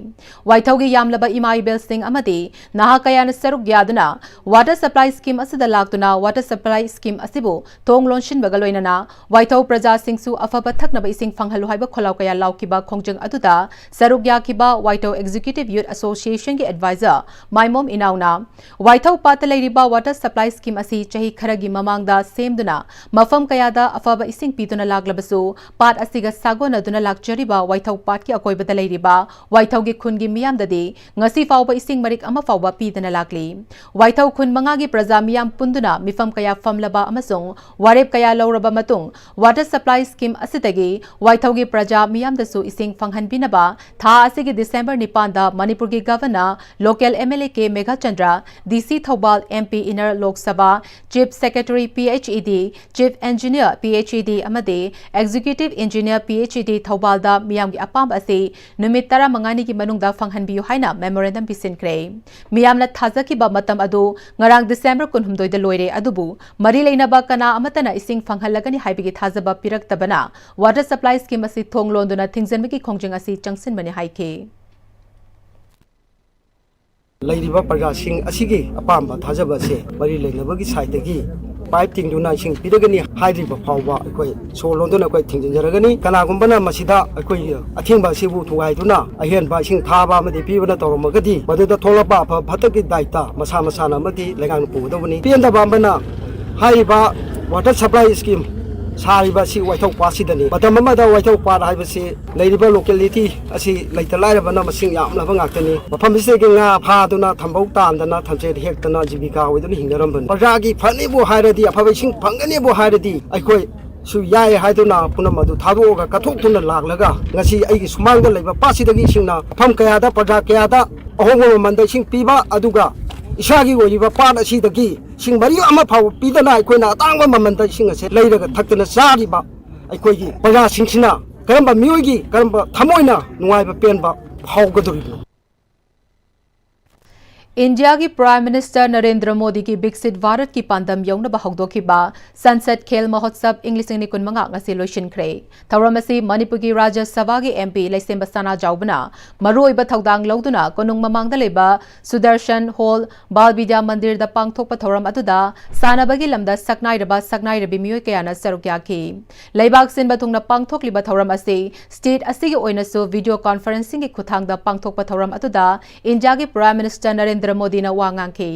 ꯋꯥꯏꯊꯧꯒꯤ ꯌꯥꯝꯂꯕ ꯏꯃꯥ ꯏꯕꯦꯜꯁꯤꯡ ꯑꯃꯗꯤ ꯅꯍꯥ ꯀꯌꯥꯅ ꯁꯔꯨꯛ ꯌꯥꯗꯨꯅ Water Supply Scheme ꯑꯁꯤꯗ ꯂꯥꯛꯇꯨꯅ Water Supply Scheme ꯑꯁꯤꯕꯨ ꯊꯣꯡ ꯂꯣꯟꯁꯤꯟꯕꯒ ꯂꯣꯏꯅꯅ ꯋꯥꯏꯊꯧ ꯄ꯭ꯔꯖꯥꯁꯤꯡꯁꯨ ꯑꯐꯕ ꯊꯛꯅꯕ ꯏꯁꯤꯡ ꯐꯪꯍꯜꯂꯨ ꯍꯥꯏꯕ ꯈꯣꯜꯂꯥꯎ ꯀꯌꯥ ꯂꯥꯎꯈꯤꯕ ꯈꯣꯡꯖꯪ ꯑꯗꯨꯗ ꯁꯔꯨꯛ ꯌꯥꯈꯤꯕ ꯋꯥꯏꯊꯧ Executive Youth Association ꯒꯤ advisor ꯃꯥꯏꯃꯣꯝ ꯏꯅꯥꯎꯅ ꯋꯥꯏꯊꯧ ꯄꯥꯠꯇ ꯂꯩꯔꯤꯕ Water Supply Scheme ꯑꯁꯤ ꯆꯍꯤ ꯈꯔꯒꯤ ꯃꯃꯥꯡꯗ ꯁꯦꯝꯗꯨꯅ ꯃꯐꯝ ꯀꯌꯥꯗ ꯑꯐꯕ ꯏꯁꯤꯡ ꯄꯤꯗꯨꯅ ꯂꯥꯛꯂꯕꯁꯨ, ꯄꯥꯠ ꯑꯁꯤꯒ ꯁꯥꯒꯣꯟꯅꯗꯨꯅ ꯂꯥꯛꯆꯔꯤꯕ ꯋꯥꯏꯊꯧ ꯄꯥꯠꯀꯤ ꯑꯀꯣꯏꯕꯗ ꯂꯩꯔꯤꯕ ꯋꯥꯏꯊꯧꯒꯤ ꯈꯨꯟꯒꯤ ꯃꯤꯌꯥꯝꯗꯗꯤ ꯉꯁꯤ ꯐꯥꯎꯕ ꯏꯁꯤꯡ ꯃꯔꯤꯛ ꯑꯃ ꯐꯥꯎꯕ ꯄꯤꯗꯅ ꯂꯥꯛꯂꯤ꯫ ꯋꯥꯏꯊꯧ ꯈꯨꯟ ꯃꯉꯥꯒꯤ ꯄ꯭ꯔꯖꯥ ꯃꯤꯌꯥꯝ ꯄꯨꯟꯗꯨꯅ ꯃꯤꯐꯝ ꯀꯌꯥ ꯐꯝꯂꯕ ꯑꯃꯁꯨꯡ ꯋꯥꯔꯦꯞ ꯀꯌꯥ ꯂꯧꯔꯕ ꯃꯇꯨꯡ, Water Supply Scheme ꯑꯁꯤꯗꯒꯤ ꯋꯥꯏꯊꯧꯒꯤ ꯄ꯭ꯔꯖꯥ ꯃꯤꯌꯥꯝꯗꯁꯨ ꯏꯁꯤꯡ ꯐꯪꯍꯟꯕꯤꯅꯕ ꯊꯥ ꯑꯁꯤꯒꯤ December ꯅꯤꯄꯥꯟꯗ ꯃꯅꯤꯄꯨꯔꯒꯤ Governor, local M L A K ꯃꯦꯘꯥꯆꯟꯗ꯭ꯔ, D C Thoubal, M P inner Lok Sabha, Chief Secretary P H E D, Chief Engineer P H E D ꯑꯃꯗꯤ Executive Engineer P H E D ꯊꯧꯕꯥꯜꯗ ꯃꯤꯌꯥꯝꯒꯤ ꯑꯄꯥꯝꯕ ꯑꯁꯤ ꯅꯨꯃꯤꯠ ꯇꯔꯥꯃꯉꯥꯅꯤꯒꯤ ꯃꯅꯨꯡꯗ ꯐꯪꯍꯟꯕꯤꯌꯨ ꯍꯥꯏꯅ memorandum ꯄꯤꯁꯤꯟꯈ꯭ꯔꯦ꯫ ꯃꯤꯌꯥꯝꯅ ꯊꯥꯖꯈꯤꯕ ꯃꯇꯝ ꯑꯗꯨ ꯉꯔꯥꯡ December ꯀꯨꯟꯍꯨꯝꯗꯣꯏꯗ ꯂꯣꯏꯔꯦ, ꯑꯗꯨꯕꯨ ꯃꯔꯤ ꯂꯩꯅꯕ ꯀꯅꯥ ꯑꯃꯠꯇꯅ ꯏꯁꯤꯡ ꯐꯪꯍꯜꯂꯒꯅꯤ ꯍꯥꯏꯕꯒꯤ ꯊꯥꯖꯕ ꯄꯤꯔꯛꯇꯕꯅ Water Supply Scheme ꯑꯁꯤ ꯊꯣꯡ ꯂꯣꯟꯗꯨꯅ ꯊꯤꯡꯖꯤꯟꯕꯒꯤ ꯈꯣꯡꯖꯪ ꯑꯁꯤ ꯆꯪꯁꯤꯟꯕꯅꯤ ꯍꯥꯏꯈꯤ꯫ ꯂꯩꯔꯤꯕ ꯄ꯭ꯔꯖꯥꯁꯤꯡ ꯑꯁꯤꯒꯤ ꯑꯄꯥꯝꯕ ꯊꯥꯖꯕ ꯑꯁꯦ ꯃꯔꯤ ꯂꯩꯅꯕꯒꯤ ꯁꯥꯏꯠꯇꯒꯤ ꯄꯥꯏꯞ ꯇꯤꯡꯗꯨꯅ ꯏꯁꯤꯡ ꯄꯤꯔꯒꯅꯤ ꯍꯥꯏꯗ꯭ꯔꯤꯕ ꯐꯥꯎꯕ ꯑꯩꯈꯣꯏ ꯁꯣꯔ ꯂꯣꯟꯗꯨꯅ ꯑꯩꯈꯣꯏ ꯊꯤꯡꯖꯤꯟꯖꯔꯒꯅꯤ꯫ ꯀꯅꯥꯒꯨꯝꯕꯅ ꯃꯁꯤꯗ ꯑꯩꯈꯣꯏꯒꯤ ꯑꯊꯤꯡꯕ ꯑꯁꯤꯕꯨ ꯊꯨꯒꯥꯏꯗꯨꯅ ꯑꯍꯦꯟꯕ ꯏꯁꯤꯡ ꯊꯥꯕ ꯑꯃꯗꯤ ꯄꯤꯕꯅ ꯇꯧꯔꯝꯃꯒꯗꯤ ꯃꯗꯨꯗ ꯊꯣꯛꯂꯛꯄ ꯑꯐ ꯐꯠꯇꯒꯤ ꯗꯥꯏꯇ ꯃꯁꯥ ꯃꯁꯥꯅ ꯑꯃꯗꯤ ꯂꯩꯉꯥꯛꯅ ꯄꯨꯒꯗꯧꯕꯅꯤ꯫ ꯄꯦꯟꯗꯕ ꯑꯃꯅ ꯍꯥꯏꯔꯤꯕ Water Supply Scheme ꯁꯥꯔꯤꯕ ꯑꯁꯤ ꯋꯥꯏꯊꯧ ꯄꯥꯠꯁꯤꯗꯅꯤ꯫ ꯃꯇꯝ ꯑꯃꯗ ꯋꯥꯏꯊꯧ ꯄꯥꯠ ꯍꯥꯏꯕꯁꯤ ꯂꯩꯔꯤꯕ locality ꯑꯁꯤ ꯂꯩꯇ ꯂꯥꯏꯔꯕꯅ ꯃꯁꯤꯡ ꯌꯥꯝꯂꯕ ꯉꯥꯛꯇꯅꯤ꯫ ꯃꯐꯝ ꯑꯁꯤꯗꯒꯤ ꯉꯥ ꯐꯥꯗꯨꯅ ꯊꯝꯕꯧ ꯇꯥꯟꯗꯅ ꯊꯝꯆꯦꯠ ꯍꯦꯛꯇꯅ ꯖꯤꯕꯤꯀꯥ ꯑꯣꯏꯗꯨꯅ ꯍꯤꯡꯅꯔꯝꯕꯅꯤ꯫ ꯄ꯭ꯔꯖꯥꯒꯤ ꯐꯅꯤꯕꯨ ꯍꯥꯏꯔꯗꯤ, ꯑꯐꯕ ꯏꯁꯤꯡ ꯐꯪꯒꯅꯤꯕꯨ ꯍꯥꯏꯔꯗꯤ ꯑꯩꯈꯣꯏ ꯁꯨ ꯌꯥꯏ ꯍꯥꯏꯗꯨꯅ ꯄꯨꯝꯅꯃꯛ ꯑꯗꯨ ꯊꯥꯗꯣꯛꯑꯒ ꯀꯠꯊꯣꯛꯇꯨꯅ ꯂꯥꯛꯂꯒ ꯉꯁꯤ ꯑꯩꯒꯤ ꯁꯨꯃꯥꯡꯗ ꯂꯩꯕ ꯄꯥꯠꯁꯤꯗꯒꯤ ꯏꯁꯤꯡꯅ ꯃꯐꯝ ꯀꯌꯥꯗ ꯄ꯭ꯔꯖꯥ ꯀꯌꯥꯗ ꯑꯍꯣꯡꯕ ꯃꯃꯜꯗ ꯏꯁꯤꯡ ꯄꯤꯕ, ꯑꯗꯨꯒ ꯏꯁꯥꯒꯤ ꯑꯣꯏꯔꯤꯕ ꯄꯥꯠ ꯑꯁꯤꯗꯒꯤ ꯏꯁꯤꯡ ꯃꯔꯤ ꯑꯃ ꯐꯥꯎꯕ ꯄꯤꯗꯅ ꯑꯩꯈꯣꯏꯅ ꯑꯇꯥꯡꯕ ꯃꯃꯜꯗ ꯏꯁꯤꯡ ꯑꯁꯦ ꯂꯩꯔꯒ ꯊꯛꯇꯅ ꯆꯥꯔꯤꯕ ꯑꯩꯈꯣꯏꯒꯤ ꯄ꯭ꯔꯖꯥꯁꯤꯡꯁꯤꯅ ꯀꯔꯝꯕ ꯃꯤꯑꯣꯏꯒꯤ ꯀꯔꯝꯕ ꯊꯃꯣꯏꯅ ꯅꯨꯡꯉꯥꯏꯕ ꯄꯦꯟꯕ ꯐꯥꯎꯒꯗꯧꯔꯤꯕꯅꯣ? ꯏꯟꯗꯤꯌꯥꯒꯤ ꯄ꯭ꯔꯥꯏꯝ ꯃꯤꯅꯤꯁꯇꯔ ꯅꯔꯦꯟꯗ꯭ꯔ ꯃꯣꯗꯤꯒꯤ ꯕꯤꯛꯁꯤꯠ ꯚꯥꯔꯠꯀꯤ ꯄꯥꯟꯗꯝ ꯌꯧꯅꯕ ꯍꯧꯗꯣꯛꯈꯤꯕ ꯁꯟꯁꯗ ꯈꯦꯜ ꯃꯍꯣꯠꯁꯕ ꯏꯪ ꯂꯤꯁꯤꯡ ꯑꯅꯤ ꯀꯨꯟꯃꯉꯥ ꯉꯁꯤ ꯂꯣꯏꯁꯤꯟꯈ꯭ꯔꯦ꯫ ꯊꯧꯔꯝ ꯑꯁꯤ ꯃꯅꯤꯄꯨꯔꯒꯤ ꯔꯥꯖ꯭ꯌ ꯁꯚꯥꯒꯤ ꯑꯦꯝ ꯄꯤ ꯂꯩꯁꯦꯝꯕ ꯁꯅꯥꯖꯥꯎꯕꯅ ꯃꯔꯨꯑꯣꯏꯕ ꯊꯧꯗꯥꯡ ꯂꯧꯗꯨꯅ ꯀꯣꯅꯨꯡ ꯃꯃꯥꯡꯗ ꯂꯩꯕ ꯁꯨꯗꯔꯁꯟ ꯍꯣꯜ ꯕꯥꯜ ꯕꯤꯗ꯭ꯌꯥ ꯃꯟꯗꯤꯔꯗ ꯄꯥꯡꯊꯣꯛꯄ ꯊꯧꯔꯝ ꯑꯗꯨꯗ ꯁꯥꯟꯅꯕꯒꯤ ꯂꯝꯗ ꯁꯛꯅꯥꯏꯔꯕ ꯁꯛꯅꯥꯏꯔꯕꯤ ꯃꯤꯑꯣꯏ ꯀꯌꯥꯅ ꯁꯔꯨꯛ ꯌꯥꯈꯤ꯫ ꯂꯩꯕꯥꯛ ꯁꯤꯟꯕ ꯊꯨꯡꯅ ꯄꯥꯡꯊꯣꯛꯂꯤꯕ ꯊꯧꯔꯝ ꯑꯁꯤ ꯁ꯭ꯇꯦꯠ ꯑꯁꯤꯒꯤ ꯑꯣꯏꯅꯁꯨ ꯚꯤꯗꯤꯑꯣ ꯀꯣꯟꯐꯔꯦꯟꯁꯤꯡꯒꯤ ꯈꯨꯠꯊꯥꯡꯗ ꯄꯥꯡꯊꯣꯛꯄ ꯊꯧꯔꯝ ꯑꯗꯨꯗ ꯏꯟꯗꯤꯌꯥꯒꯤ ꯄ꯭ꯔꯥꯏꯝ ꯃꯤꯅꯤꯁꯇꯔ ꯅꯔꯦꯟꯗ꯭ꯔ ꯃꯣꯗꯤꯅ ꯋꯥ ꯉꯥꯡꯈꯤ꯫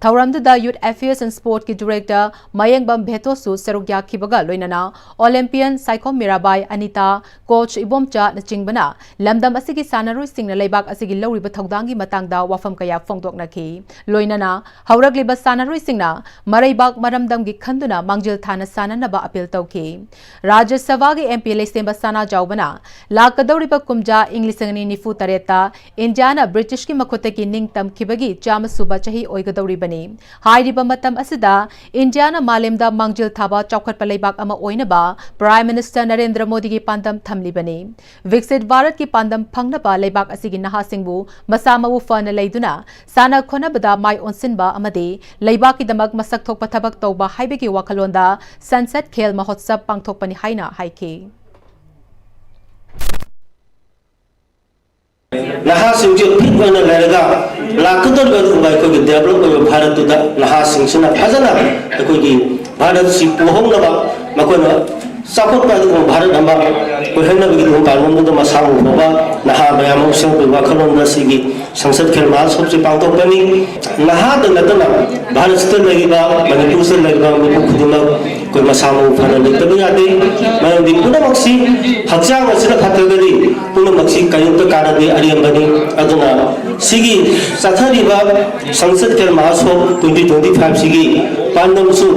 ꯊꯧꯔꯝꯗꯨꯗ ꯌꯨꯊ ꯑꯦꯐꯤꯌꯔꯁ ꯑꯦꯟ ꯁ꯭ꯄꯣꯔꯠꯀꯤ ꯗꯤꯔꯦꯛꯇꯔ ꯃꯌꯦꯡꯕꯝ ꯚꯦꯇꯣꯁꯨ ꯁꯔꯨꯛ ꯌꯥꯈꯤꯕꯒ ꯂꯣꯏꯅꯅ ꯑꯣꯂꯦꯝꯄꯤꯌꯟ ꯁꯥꯏꯈꯣꯝ ꯃꯤꯔꯥꯕꯥꯏ, ꯑꯅꯤꯇꯥ, ꯀꯣꯆ ꯏꯕꯣꯝꯆꯥꯅꯆꯤꯡꯕꯅ ꯂꯝꯗꯝ ꯑꯁꯤꯒꯤ ꯁꯥꯟꯅꯔꯣꯏꯁꯤꯡꯅ ꯂꯩꯕꯥꯛ ꯑꯁꯤꯒꯤ ꯂꯧꯔꯤꯕ ꯊꯧꯗꯥꯡꯒꯤ ꯃꯇꯥꯡꯗ ꯋꯥꯐꯝ ꯀꯌꯥ ꯐꯣꯡꯗꯣꯛꯅꯈꯤ꯫ ꯂꯣꯏꯅꯅ ꯍꯧꯔꯛꯂꯤꯕ ꯁꯥꯟꯅꯔꯣꯏꯁꯤꯡꯅ ꯃꯔꯩꯕꯥꯛ ꯃꯔꯝꯗꯝꯒꯤ ꯈꯟꯗꯨꯅ ꯃꯥꯡꯖꯤꯜ ꯊꯥꯅ ꯁꯥꯟꯅꯅꯕ ꯑꯄꯤꯜ ꯇꯧꯈꯤ꯫ ꯔꯥꯖ꯭ꯌ ꯁꯚꯥꯒꯤ ꯑꯦꯝ ꯄꯤ ꯂꯩꯁꯦꯝꯕ ꯁꯅꯥꯖꯥꯎꯕꯅ ꯂꯥꯛꯀꯗꯧꯔꯤꯕ ꯀꯨꯝꯖꯥ ꯏꯪ ꯂꯤꯁꯤꯡ ꯑꯅꯤ ꯅꯤꯐꯨ ꯇꯔꯦꯠꯇ ꯏꯟꯗꯤꯌꯥꯅ ꯕ꯭ꯔꯤꯇꯤꯁꯀꯤ ꯃꯈꯨꯠꯇꯒꯤ ꯅꯤꯡꯇꯝꯈꯤꯕꯒꯤ ꯆꯥꯝꯃ ꯁꯨꯕ ꯆꯍꯤ ꯑꯣꯏꯒꯗꯧꯔꯤꯕꯅꯤ꯫ ꯍꯥꯏꯔꯤꯕ ꯃꯇꯝ ꯑꯁꯤꯗ ꯏꯟꯗꯤꯌꯥꯅ ꯃꯥꯂꯦꯝꯗ ꯃꯥꯡꯖꯤꯜ ꯊꯥꯕ ꯆꯥꯎꯈꯠꯄ ꯂꯩꯕꯥꯛ ꯑꯃ ꯑꯣꯏꯅꯕ ꯄ꯭ꯔꯥꯏꯝ ꯃꯤꯅꯤꯁꯇꯔ ꯅꯔꯦꯟꯗ꯭ꯔ ꯃꯣꯗꯤꯒꯤ ꯄꯥꯟꯗꯝ ꯊꯝꯂꯤꯕꯅꯤ꯫ ꯕꯤꯛꯁꯤꯠ ꯚꯥꯔꯠꯀꯤ ꯄꯥꯟꯗꯝ ꯐꯪꯅꯕ ꯂꯩꯕꯥꯛ ꯑꯁꯤꯒꯤ ꯅꯍꯥꯁꯤꯡꯕꯨ ꯃꯁꯥ ꯃꯎ ꯐꯅ ꯂꯩꯗꯨꯅ ꯁꯥꯟꯅ ꯈꯣꯠꯅꯕꯗ ꯃꯥꯏ ꯑꯣꯟꯁꯤꯟꯕ ꯑꯃꯗꯤ ꯂꯩꯕꯥꯛꯀꯤꯗꯃꯛ ꯃꯁꯛ ꯊꯣꯛꯄ ꯊꯕꯛ ꯇꯧꯕ ꯍꯥꯏꯕꯒꯤ ꯋꯥꯈꯜꯂꯣꯟꯗ ꯁꯟꯁꯗ ꯈꯦꯜ ꯃꯍꯣꯠꯁꯕ ꯄꯥꯡꯊꯣꯛꯄꯅꯤ ꯍꯥꯏꯅ ꯍꯥꯏꯈꯤ꯫ ꯅꯍꯥꯁꯤꯡꯁꯦ ꯐꯤꯠ ꯑꯣꯏꯅ ꯂꯩꯔꯒ ꯂꯥꯛꯀꯗꯧꯔꯤꯕ ꯑꯗꯨꯒꯨꯝꯕ ꯑꯩꯈꯣꯏꯒꯤ ꯗꯦꯕꯂꯞ ꯑꯣꯏꯕ ꯚꯥꯔꯠꯇꯨꯗ ꯅꯍꯥꯁꯤꯡꯁꯤꯅ ꯐꯖꯅ ꯑꯩꯈꯣꯏꯒꯤ ꯚꯥꯔꯠꯁꯤ ꯄꯨꯍꯧꯅꯕ, ꯃꯈꯣꯏꯅ ꯆꯥꯎꯈꯠꯄ ꯑꯗꯨꯒꯨꯝꯕ ꯚꯥꯔꯠ ꯑꯃ ꯑꯣꯏꯍꯟꯅꯕꯒꯤꯗꯃꯛ ꯄꯥꯡꯂꯣꯝꯗꯨꯗ ꯃꯁꯥ ꯃꯎ ꯐꯕ ꯅꯍꯥ ꯃꯌꯥꯝ ꯑꯃ ꯁꯦꯝꯕꯒꯤ ꯋꯥꯈꯜꯂꯣꯟꯗ ꯁꯤꯒꯤ ꯁꯪꯁꯗ ꯈꯦꯜ ꯃꯍꯥꯁꯣꯕꯁꯤ ꯄꯥꯡꯊꯣꯛꯄꯅꯤ꯫ ꯅꯍꯥꯗ ꯅꯠꯇꯅ ꯚꯥꯔꯠꯁꯤꯗ ꯂꯩꯔꯤꯕ, ꯃꯅꯤꯄꯨꯔꯁꯤꯗ ꯂꯩꯔꯤꯕ ꯃꯤꯄꯨꯝ ꯈꯨꯗꯤꯡꯃꯛ ꯑꯩꯈꯣꯏ ꯃꯁꯥ ꯃꯎ ꯐꯅ ꯂꯩꯇꯕ ꯌꯥꯗꯦ꯫ ꯃꯔꯝꯗꯤ ꯄꯨꯝꯅꯃꯛꯁꯤ, ꯍꯛꯆꯥꯡ ꯑꯁꯤꯅ ꯐꯠꯇ꯭ꯔꯒꯗꯤ ꯄꯨꯝꯅꯃꯛꯁꯤ ꯀꯔꯤꯝꯇ ꯀꯥꯟꯅꯗꯦ, ꯑꯔꯦꯝꯕꯅꯤ꯫ ꯑꯗꯨꯅ ꯁꯤꯒꯤ ꯆꯠꯊꯔꯤꯕ ꯁꯪꯁꯗ ꯈꯦꯜ ꯃꯍꯥꯁꯣꯕ twenty twenty five ꯁꯤꯒꯤ ꯄꯥꯟꯗꯝꯁꯨ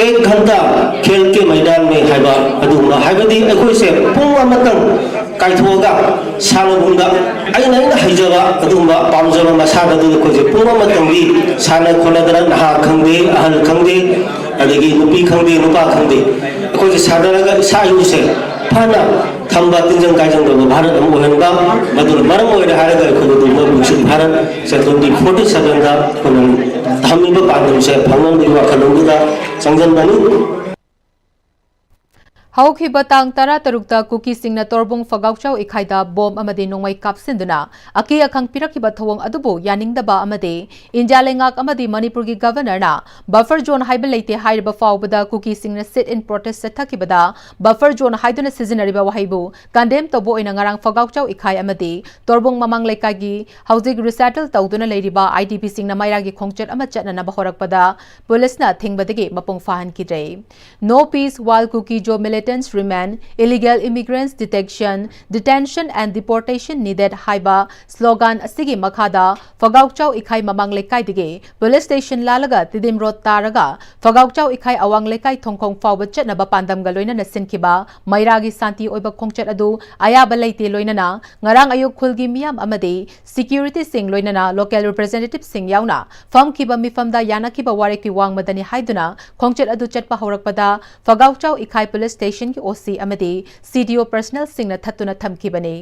ꯑꯦꯛ ꯘꯟꯇꯥ ꯈꯦꯜ ꯀꯦ ꯃꯩꯗꯥꯟ ꯃꯦ ꯍꯥꯏꯕ ꯑꯗꯨꯒꯨꯝꯕ, ꯍꯥꯏꯕꯗꯤ ꯑꯩꯈꯣꯏꯁꯦ ꯄꯨꯡ ꯑꯃꯇꯪ ꯀꯥꯏꯊꯣꯛꯑꯒ ꯁꯥꯟꯅꯕꯨꯡꯗ ꯑꯩꯅ ꯑꯩꯅ ꯍꯩꯖꯕ ꯑꯗꯨꯒꯨꯝꯕ ꯄꯥꯝꯖꯕ ꯃꯁꯥꯟꯅꯗꯨ ꯑꯩꯈꯣꯏꯁꯦ ꯄꯨꯡ ꯑꯃꯇꯪꯗꯤ ꯁꯥꯟꯅ ꯈꯣꯠꯅꯗꯅ, ꯅꯍꯥ ꯈꯪꯗꯦ, ꯑꯍꯜ ꯈꯪꯗꯦ, ꯑꯗꯒꯤ ꯅꯨꯄꯤ ꯈꯪꯗꯦ, ꯅꯨꯄꯥ ꯈꯪꯗꯦ, ꯑꯩꯈꯣꯏꯁꯦ ꯁꯥꯟꯅꯔꯒ ꯏꯁꯥ ꯏꯔꯨꯁꯦ ꯐꯅ ꯊꯝꯕ, ꯇꯤꯟꯖꯪ ꯀꯥꯏꯖꯪꯗꯕ ꯚꯥꯔꯠ ꯑꯃ ꯑꯣꯏꯍꯟꯕ꯫ ꯃꯗꯨꯅ ꯃꯔꯝ ꯑꯣꯏꯔꯦ ꯍꯥꯏꯔꯒ ꯑꯩꯈꯣꯏꯅ ꯑꯗꯨꯝꯕ ꯃꯤꯁꯤꯡ ꯚꯥꯔꯠ ꯁꯦ ꯇ꯭ꯋꯦꯟꯇꯤ ꯐꯣꯔꯇꯤ ꯁꯚꯦꯟꯗ ꯑꯩꯈꯣꯏꯅ ꯊꯝꯃꯤꯕ ꯄꯥꯟꯗꯝꯁꯦ ꯐꯪꯅꯕꯒꯤ ꯋꯥꯈꯜꯂꯣꯟꯗꯨꯗ ꯆꯪꯁꯤꯟꯕꯅꯤ꯫ ꯍꯧꯈꯤꯕ ꯇꯥꯡ ꯇꯔꯥꯇꯔꯨꯛꯇ ꯀꯨꯀꯤꯁꯤꯡꯅ ꯇꯣꯔꯕꯨꯡ ꯐꯒꯥꯎꯆꯥꯎ ꯏꯈꯥꯏꯗ ꯕꯣꯝ ꯑꯃꯗꯤ ꯅꯣꯡꯃꯩ ꯀꯥꯞꯁꯤꯟꯗꯨꯅ ꯑꯀꯤ ꯑꯈꯪ ꯄꯤꯔꯛꯈꯤꯕ ꯊꯧꯑꯣꯡ ꯑꯗꯨꯕꯨ ꯌꯥꯅꯤꯡꯗꯕ ꯑꯃꯗꯤ ꯏꯟꯗꯤꯌꯥ ꯂꯩꯉꯥꯛ ꯑꯃꯗꯤ ꯃꯅꯤꯄꯨꯔꯒꯤ ꯒꯚꯔꯅꯔꯅ ꯕꯐꯔ ꯖꯣꯟ ꯍꯥꯏꯕ ꯂꯩꯇꯦ ꯍꯥꯏꯔꯤꯕ ꯐꯥꯎꯕꯗ ꯀꯨꯀꯤꯁꯤꯡꯅ sit in protest ꯆꯠꯊꯈꯤꯕꯗ ꯕꯐꯔ ꯖꯣꯟ ꯍꯥꯏꯗꯨꯅ ꯁꯤꯖꯤꯟꯅꯔꯤꯕ ꯋꯥꯍꯩꯕꯨ ꯀꯟꯗꯦꯝ ꯇꯧꯕ ꯑꯣꯏꯅ ꯉꯔꯥꯡ ꯐꯒꯥꯎꯆꯥꯎ ꯏꯈꯥꯏ ꯑꯃꯗꯤ ꯇꯣꯔꯕꯨꯡ ꯃꯃꯥꯡ ꯂꯩꯀꯥꯏꯒꯤ ꯍꯧꯖꯤꯛ ꯔꯤꯁꯦꯇꯜ ꯇꯧꯗꯨꯅ ꯂꯩꯔꯤꯕ ꯑꯥꯏ ꯗꯤ ꯄꯤꯁꯤꯡꯅ ꯃꯩꯔꯥꯒꯤ ꯈꯣꯡꯆꯠ ꯑꯃ ꯆꯠꯅꯅꯕ ꯍꯧꯔꯛꯄꯗ ꯄꯨꯂꯤꯁꯅ ꯊꯤꯡꯕꯗꯒꯤ ꯃꯄꯨꯡ ꯐꯥꯍꯟꯈꯤꯗ꯭ꯔꯦ꯫ No peace while Kuki-Zo militants remain, illegal immigrants detection, detention and deportation needed ꯍꯥꯏꯕ ꯁ꯭ꯂꯣꯒꯥꯟ ꯑꯁꯤꯒꯤ ꯃꯈꯥꯗ ꯐꯒꯥꯎꯆꯥꯎ ꯏꯈꯥꯏ ꯃꯃꯥꯡ ꯂꯩꯀꯥꯏꯗꯒꯤ ꯄꯨꯂꯤꯁ ꯁ꯭ꯇꯦꯁꯟ ꯂꯥꯜꯂꯒ ꯇꯤꯗꯤꯝ ꯔꯣꯗ ꯇꯥꯔꯒ ꯐꯒꯥꯎꯆꯥꯎ ꯏꯈꯥꯏ ꯑꯋꯥꯡ ꯂꯩꯀꯥꯏ ꯊꯣꯡꯈꯣꯡ ꯐꯥꯎꯕ ꯆꯠꯅꯕ ꯄꯥꯟꯗꯝꯒ ꯂꯣꯏꯅꯅ ꯁꯤꯟꯈꯤꯕ ꯃꯩꯔꯥꯒꯤ ꯁꯥꯟꯇꯤ ꯑꯣꯏꯕ ꯈꯣꯡꯆꯠ ꯑꯗꯨ ꯑꯌꯥꯕ ꯂꯩꯇꯦ ꯂꯣꯏꯅꯅ ꯉꯔꯥꯡ ꯑꯌꯨꯛ ꯈꯨꯜꯒꯤ ꯃꯤꯌꯥꯝ ꯑꯃꯗꯤ ꯁꯤꯀ꯭ꯌꯨꯔꯤꯇꯤꯁꯤꯡ ꯂꯣꯏꯅꯅ ꯂꯣꯀꯦꯜ ꯔꯤꯄ꯭ꯔꯖꯦꯟꯇꯦꯇꯤꯚꯁꯤꯡ ꯌꯥꯎꯅ ꯐꯝꯈꯤꯕ ꯃꯤꯐꯝꯗ ꯌꯥꯅꯈꯤꯕ ꯋꯥꯔꯦꯞꯀꯤ ꯋꯥꯡꯃꯗꯅꯤ ꯍꯥꯏꯗꯨꯅ ꯈꯣꯡꯆꯠ ꯑꯗꯨ ꯆꯠꯄ ꯍꯧꯔꯛꯄꯗ ꯐꯒꯥꯎꯆꯥꯎ ꯏꯈꯥꯏ ꯄꯨꯂꯤꯁ ꯁ꯭ꯇꯦꯁꯟꯒꯤ ꯑꯣ ꯁꯤ ꯑꯃꯗꯤ ꯁꯤ ꯗꯤ ꯑꯣ ꯄꯔꯁꯅꯦꯜꯁꯤꯡꯅ ꯊꯠꯇꯨꯅ ꯊꯝꯈꯤꯕꯅꯤ꯫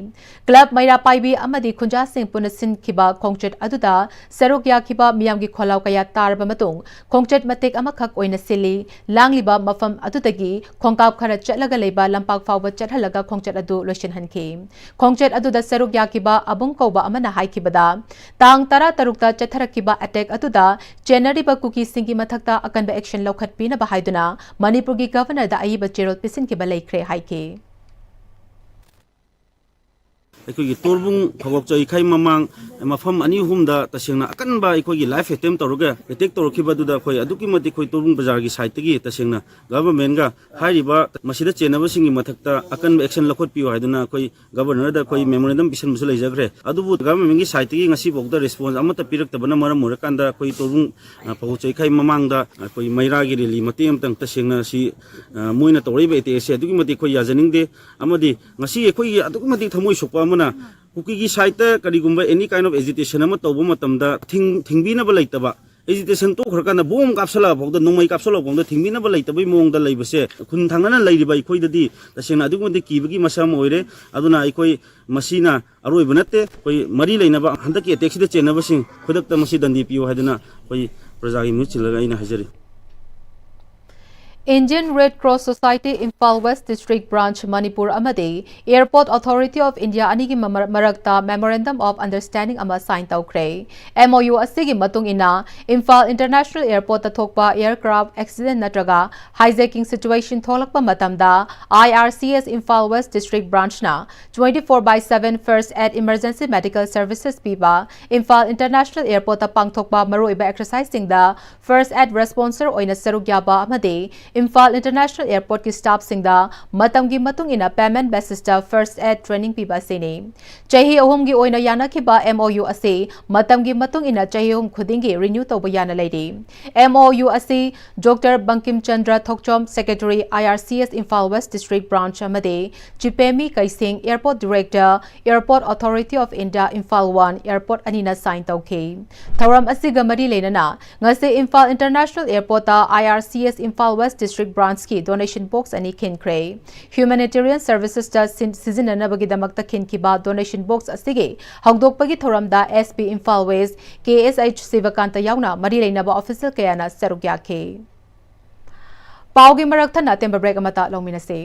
ꯀ꯭ꯂꯕ ꯃꯩꯔꯥ ꯄꯥꯏꯕꯤ ꯑꯃꯗꯤ ꯈꯨꯟꯖꯥꯁꯤꯡ ꯄꯨꯟꯅ ꯁꯤꯟꯈꯤꯕ ꯈꯣꯡꯆꯠ ꯑꯗꯨꯗ ꯁꯔꯨꯛ ꯌꯥꯈꯤꯕ ꯃꯤꯌꯥꯝꯒꯤ ꯈꯣꯜꯂꯥꯎ ꯀꯌꯥ ꯇꯥꯔꯕ ꯃꯇꯨꯡ ꯈꯣꯡꯆꯠ ꯃꯇꯦꯛ ꯑꯃꯈꯛ ꯑꯣꯏꯅ ꯁꯤꯜꯂꯤ꯫ ꯂꯥꯡꯂꯤꯕ ꯃꯐꯝ ꯑꯗꯨꯗꯒꯤ ꯈꯣꯡꯀꯥꯞ ꯈꯔ ꯆꯠꯂꯒ ꯂꯩꯕ ꯂꯝꯄꯥꯛ ꯐꯥꯎꯕ ꯆꯠꯍꯜꯂꯒ ꯈꯣꯡꯆꯠ ꯑꯗꯨ ꯂꯣꯏꯁꯤꯟꯍꯟꯈꯤ꯫ ꯈꯣꯡꯆꯠ ꯑꯗꯨꯗ ꯁꯔꯨꯛ ꯌꯥꯈꯤꯕ ꯑꯕꯨꯡ ꯀꯧꯕ ꯑꯃꯅ ꯍꯥꯏꯈꯤꯕꯗ, ꯇꯥꯡ ꯇꯔꯥꯇꯔꯨꯛꯇ ꯆꯠꯊꯔꯛꯈꯤꯕ ꯑꯦꯇꯦꯛ ꯑꯗꯨꯗ ꯆꯦꯟꯅꯔꯤꯕ ꯀꯨꯀꯤꯁꯤꯡꯒꯤ ꯃꯊꯛꯇ ꯑꯀꯟꯕ ꯑꯦꯛꯁꯟ ꯂꯧꯈꯠꯄꯤꯅꯕ ꯍꯥꯏꯗꯨꯅ ꯃꯅꯤꯄꯨꯔꯒꯤ ꯒꯚꯔꯅꯔꯗ ꯑꯏꯕ ꯆꯦꯔꯣꯜ ꯄꯤꯁꯤꯟꯈꯤꯕ ꯂꯩꯈ꯭ꯔꯦ ꯍꯥꯏꯈꯤ꯫ ꯑꯩꯈꯣꯏꯒꯤ ꯇꯣꯔꯕꯨꯡ ꯐꯒꯣꯛꯆ ꯏꯈꯥꯏ ꯃꯃꯥꯡ ꯃꯐꯝ ꯑꯅꯤ ꯑꯍꯨꯝꯗ ꯇꯁꯦꯡꯅ ꯑꯀꯟꯕ ꯑꯩꯈꯣꯏꯒꯤ ꯂꯥꯏꯐ ꯑꯦꯇꯦꯝ ꯇꯧꯔꯒ ꯑꯦꯇꯦꯛ ꯇꯧꯔꯛꯈꯤꯕ ꯑꯗꯨꯗ ꯑꯩꯈꯣꯏ ꯑꯗꯨꯛꯀꯤ ꯃꯇꯤꯛ ꯑꯩꯈꯣꯏ ꯇꯣꯔꯕꯨꯡ ꯕꯖꯥꯔꯒꯤ ꯁꯥꯏꯠꯇꯒꯤ ꯇꯁꯦꯡꯅ ꯒꯚꯔꯟꯃꯦꯟꯒ ꯍꯥꯏꯔꯤꯕ ꯃꯁꯤꯗ ꯆꯦꯟꯅꯕꯁꯤꯡꯒꯤ ꯃꯊꯛꯇ ꯑꯀꯟꯕ ꯑꯦꯛꯁꯟ ꯂꯧꯈꯠꯄꯤꯌꯨ ꯍꯥꯏꯗꯨꯅ ꯑꯩꯈꯣꯏ ꯒꯚꯔꯅꯔꯗ ꯑꯩꯈꯣꯏ ꯃꯦꯃꯣꯔꯦꯟꯗꯝ ꯄꯤꯁꯟꯕꯁꯨ ꯂꯩꯖꯈ꯭ꯔꯦ꯫ ꯑꯗꯨꯕꯨ ꯒꯚꯔꯟꯃꯦꯟꯒꯤ ꯁꯥꯏꯠꯇꯒꯤ ꯉꯁꯤꯐꯥꯎꯗ ꯔꯦꯁꯄꯣꯟꯁ ꯑꯃꯠꯇ ꯄꯤꯔꯛꯇꯕꯅ ꯃꯔꯝ ꯑꯣꯏꯔꯀꯥꯟꯗ ꯑꯩꯈꯣꯏ ꯇꯣꯔꯕꯨꯡ ꯐꯒꯣꯛꯆ ꯏꯈꯥꯏ ꯃꯃꯥꯡꯗ ꯑꯩꯈꯣꯏ ꯃꯩꯔꯥꯒꯤ ꯔꯦꯂꯤ ꯃꯇꯦꯛ ꯑꯃꯇꯪ ꯇꯁꯦꯡꯅ ꯁꯤ ꯃꯣꯏꯅ ꯇꯧꯔꯛꯏꯕ ꯑꯦꯇꯦꯛ ꯑꯁꯤ ꯑꯗꯨꯛꯀꯤ ꯃꯇꯤꯛ ꯑꯩꯈꯣꯏ ꯌꯥꯖꯅꯤꯡꯗꯦ꯫ ꯑꯃꯗꯤ ꯉꯁꯤ ꯑꯩꯈꯣꯏꯒꯤ ꯑꯗꯨꯛꯀꯤ ꯃꯇꯤꯛ ꯊꯃꯣꯏ ꯁꯣꯛꯄ ꯑꯃꯅ ꯀꯨꯀꯤꯒꯤ ꯁꯥꯏꯠꯇ ꯀꯔꯤꯒꯨꯝꯕ any kind of agitation ꯑꯃ ꯇꯧꯕ ꯃꯇꯝꯗ ꯊꯤꯡ-, ꯊꯤꯡꯕꯤꯅꯕ ꯂꯩꯇꯕ, agitation ꯇꯣꯛꯈ꯭ꯔꯀꯥꯟꯗ ꯕꯣꯝ ꯀꯥꯞꯁꯜꯂꯛꯑ ꯐꯥꯎꯗ, ꯅꯣꯡꯃꯩ ꯀꯥꯞꯁꯜꯂꯛꯑ ꯐꯥꯎꯗ ꯊꯤꯡꯕꯤꯅꯕ ꯂꯩꯇꯕꯒꯤ ꯃꯑꯣꯡꯗ ꯂꯩꯕꯁꯦ ꯈꯨꯟ ꯊꯪꯅꯅ ꯂꯩꯔꯤꯕ ꯑꯩꯈꯣꯏꯗꯗꯤ ꯇꯁꯦꯡꯅ ꯑꯗꯨꯛꯀꯤ ꯃꯇꯤꯛ ꯀꯤꯕꯒꯤ ꯃꯁꯛ ꯑꯃ ꯑꯣꯏꯔꯦ꯫ ꯑꯗꯨꯅ ꯑꯩꯈꯣꯏ ꯃꯁꯤꯅ ꯑꯔꯣꯏꯕ ꯅꯠꯇꯦ꯫ ꯑꯩꯈꯣꯏ ꯃꯔꯤ ꯂꯩꯅꯕ ꯍꯟꯗꯛꯀꯤ ꯑꯦꯇꯦꯛꯁꯤꯗ ꯆꯦꯟꯅꯕꯁꯤꯡ ꯈꯨꯗꯛꯇ ꯃꯁꯤ ꯗꯟꯗꯤ ꯄꯤꯌꯨ ꯍꯥꯏꯗꯅ ꯑꯩꯈꯣꯏ ꯄ꯭ꯔꯖꯥꯒꯤ ꯃꯤꯍꯨꯠ ꯁꯤꯜꯂꯒ ꯑꯩꯅ ꯍꯥꯏꯖꯔꯤ꯫ Indian Red Cross Society Imphal West District Branch Manipur ꯑꯃꯗꯤ Airport Authority of India ꯑꯅꯤꯒꯤ ꯃꯃ-, ꯃꯔꯛꯇ Memorandum of Understanding ꯑꯃ sign ꯇꯧꯈ꯭ꯔꯦ꯫ M O U ꯑꯁꯤꯒꯤ ꯃꯇꯨꯡ ꯏꯟꯅ, ꯏꯝꯐꯥꯜ International Airportꯇ ꯊꯣꯛꯄ aircraft accident ꯅꯠꯇ꯭ꯔꯒ hijacking situation ꯊꯣꯛꯂꯛꯄ ꯃꯇꯝꯗ, I R C S Imphal West District Branchꯅ twenty four by seven first aid emergency medical services ꯄꯤꯕ, ꯏꯝꯐꯥꯜ International Airportꯇ ꯄꯥꯡꯊꯣꯛꯄ ꯃꯔꯨꯑꯣꯏꯕ exerciseꯁꯤꯡꯗ first aid responser ꯑꯣꯏꯅ ꯁꯔꯨꯛ ꯌꯥꯕ ꯑꯃꯗꯤ ꯏꯝꯐꯥꯜ International Airportꯀꯤ staffꯁꯤꯡꯗ ꯃꯇꯝꯒꯤ ꯃꯇꯨꯡ ꯏꯟꯅ payment basisꯇ first aid training ꯄꯤꯕ ꯑꯁꯤꯅꯤ꯫ ꯆꯍꯤ ꯑꯍꯨꯝꯒꯤ ꯑꯣꯏꯅ ꯌꯥꯅꯈꯤꯕ M O U ꯑꯁꯤ ꯃꯇꯝꯒꯤ ꯃꯇꯨꯡ ꯏꯟꯅ ꯆꯍꯤ ꯑꯍꯨꯝ ꯈꯨꯗꯤꯡꯒꯤ renew ꯇꯧꯕ ꯌꯥꯅ ꯂꯩꯔꯤ꯫ M O U ꯑꯁꯤ Doctor Bangkim Chandra Thokchom, Secretary, I R C S Imphal West District Branch ꯑꯃꯗꯤ ꯆꯤꯄꯦꯃꯤ ꯀꯩꯁꯤꯡ, Airport Director, Airport Authority of India, Imphal One Airport ꯑꯅꯤꯅ sign ꯇꯧꯈꯤ꯫ ꯊꯧꯔꯝ ꯑꯁꯤꯒ ꯃꯔꯤ ꯂꯩꯅꯅ ꯉꯁꯤ Imphal International Airportꯇ I R C S Imphal West District Branchꯀꯤ donation box ꯑꯅꯤ ꯈꯤꯟꯈ꯭ꯔꯦ꯫ Humanitarian servicesꯇ ꯁꯤꯟ-, ꯁꯤꯖꯤꯟꯅꯅꯕꯒꯤꯗꯃꯛꯇ ꯈꯤꯟꯈꯤꯕ donation box ꯑꯁꯤꯒꯤ ꯍꯧꯗꯣꯛꯄꯒꯤ ꯊꯧꯔꯝꯗ S P Imphal West, K S H ꯁꯤꯕꯀꯥꯟꯇ ꯌꯥꯎꯅ ꯃꯔꯤ ꯂꯩꯅꯕ official ꯀꯌꯥꯅ ꯁꯔꯨꯛ ꯌꯥꯈꯤ꯫ ꯄꯥꯎꯒꯤ ꯃꯔꯛ ꯊꯠꯅ ꯑꯇꯦꯟꯕ break ꯑꯃꯠꯇ ꯂꯧꯃꯤꯟꯅꯁꯤ꯫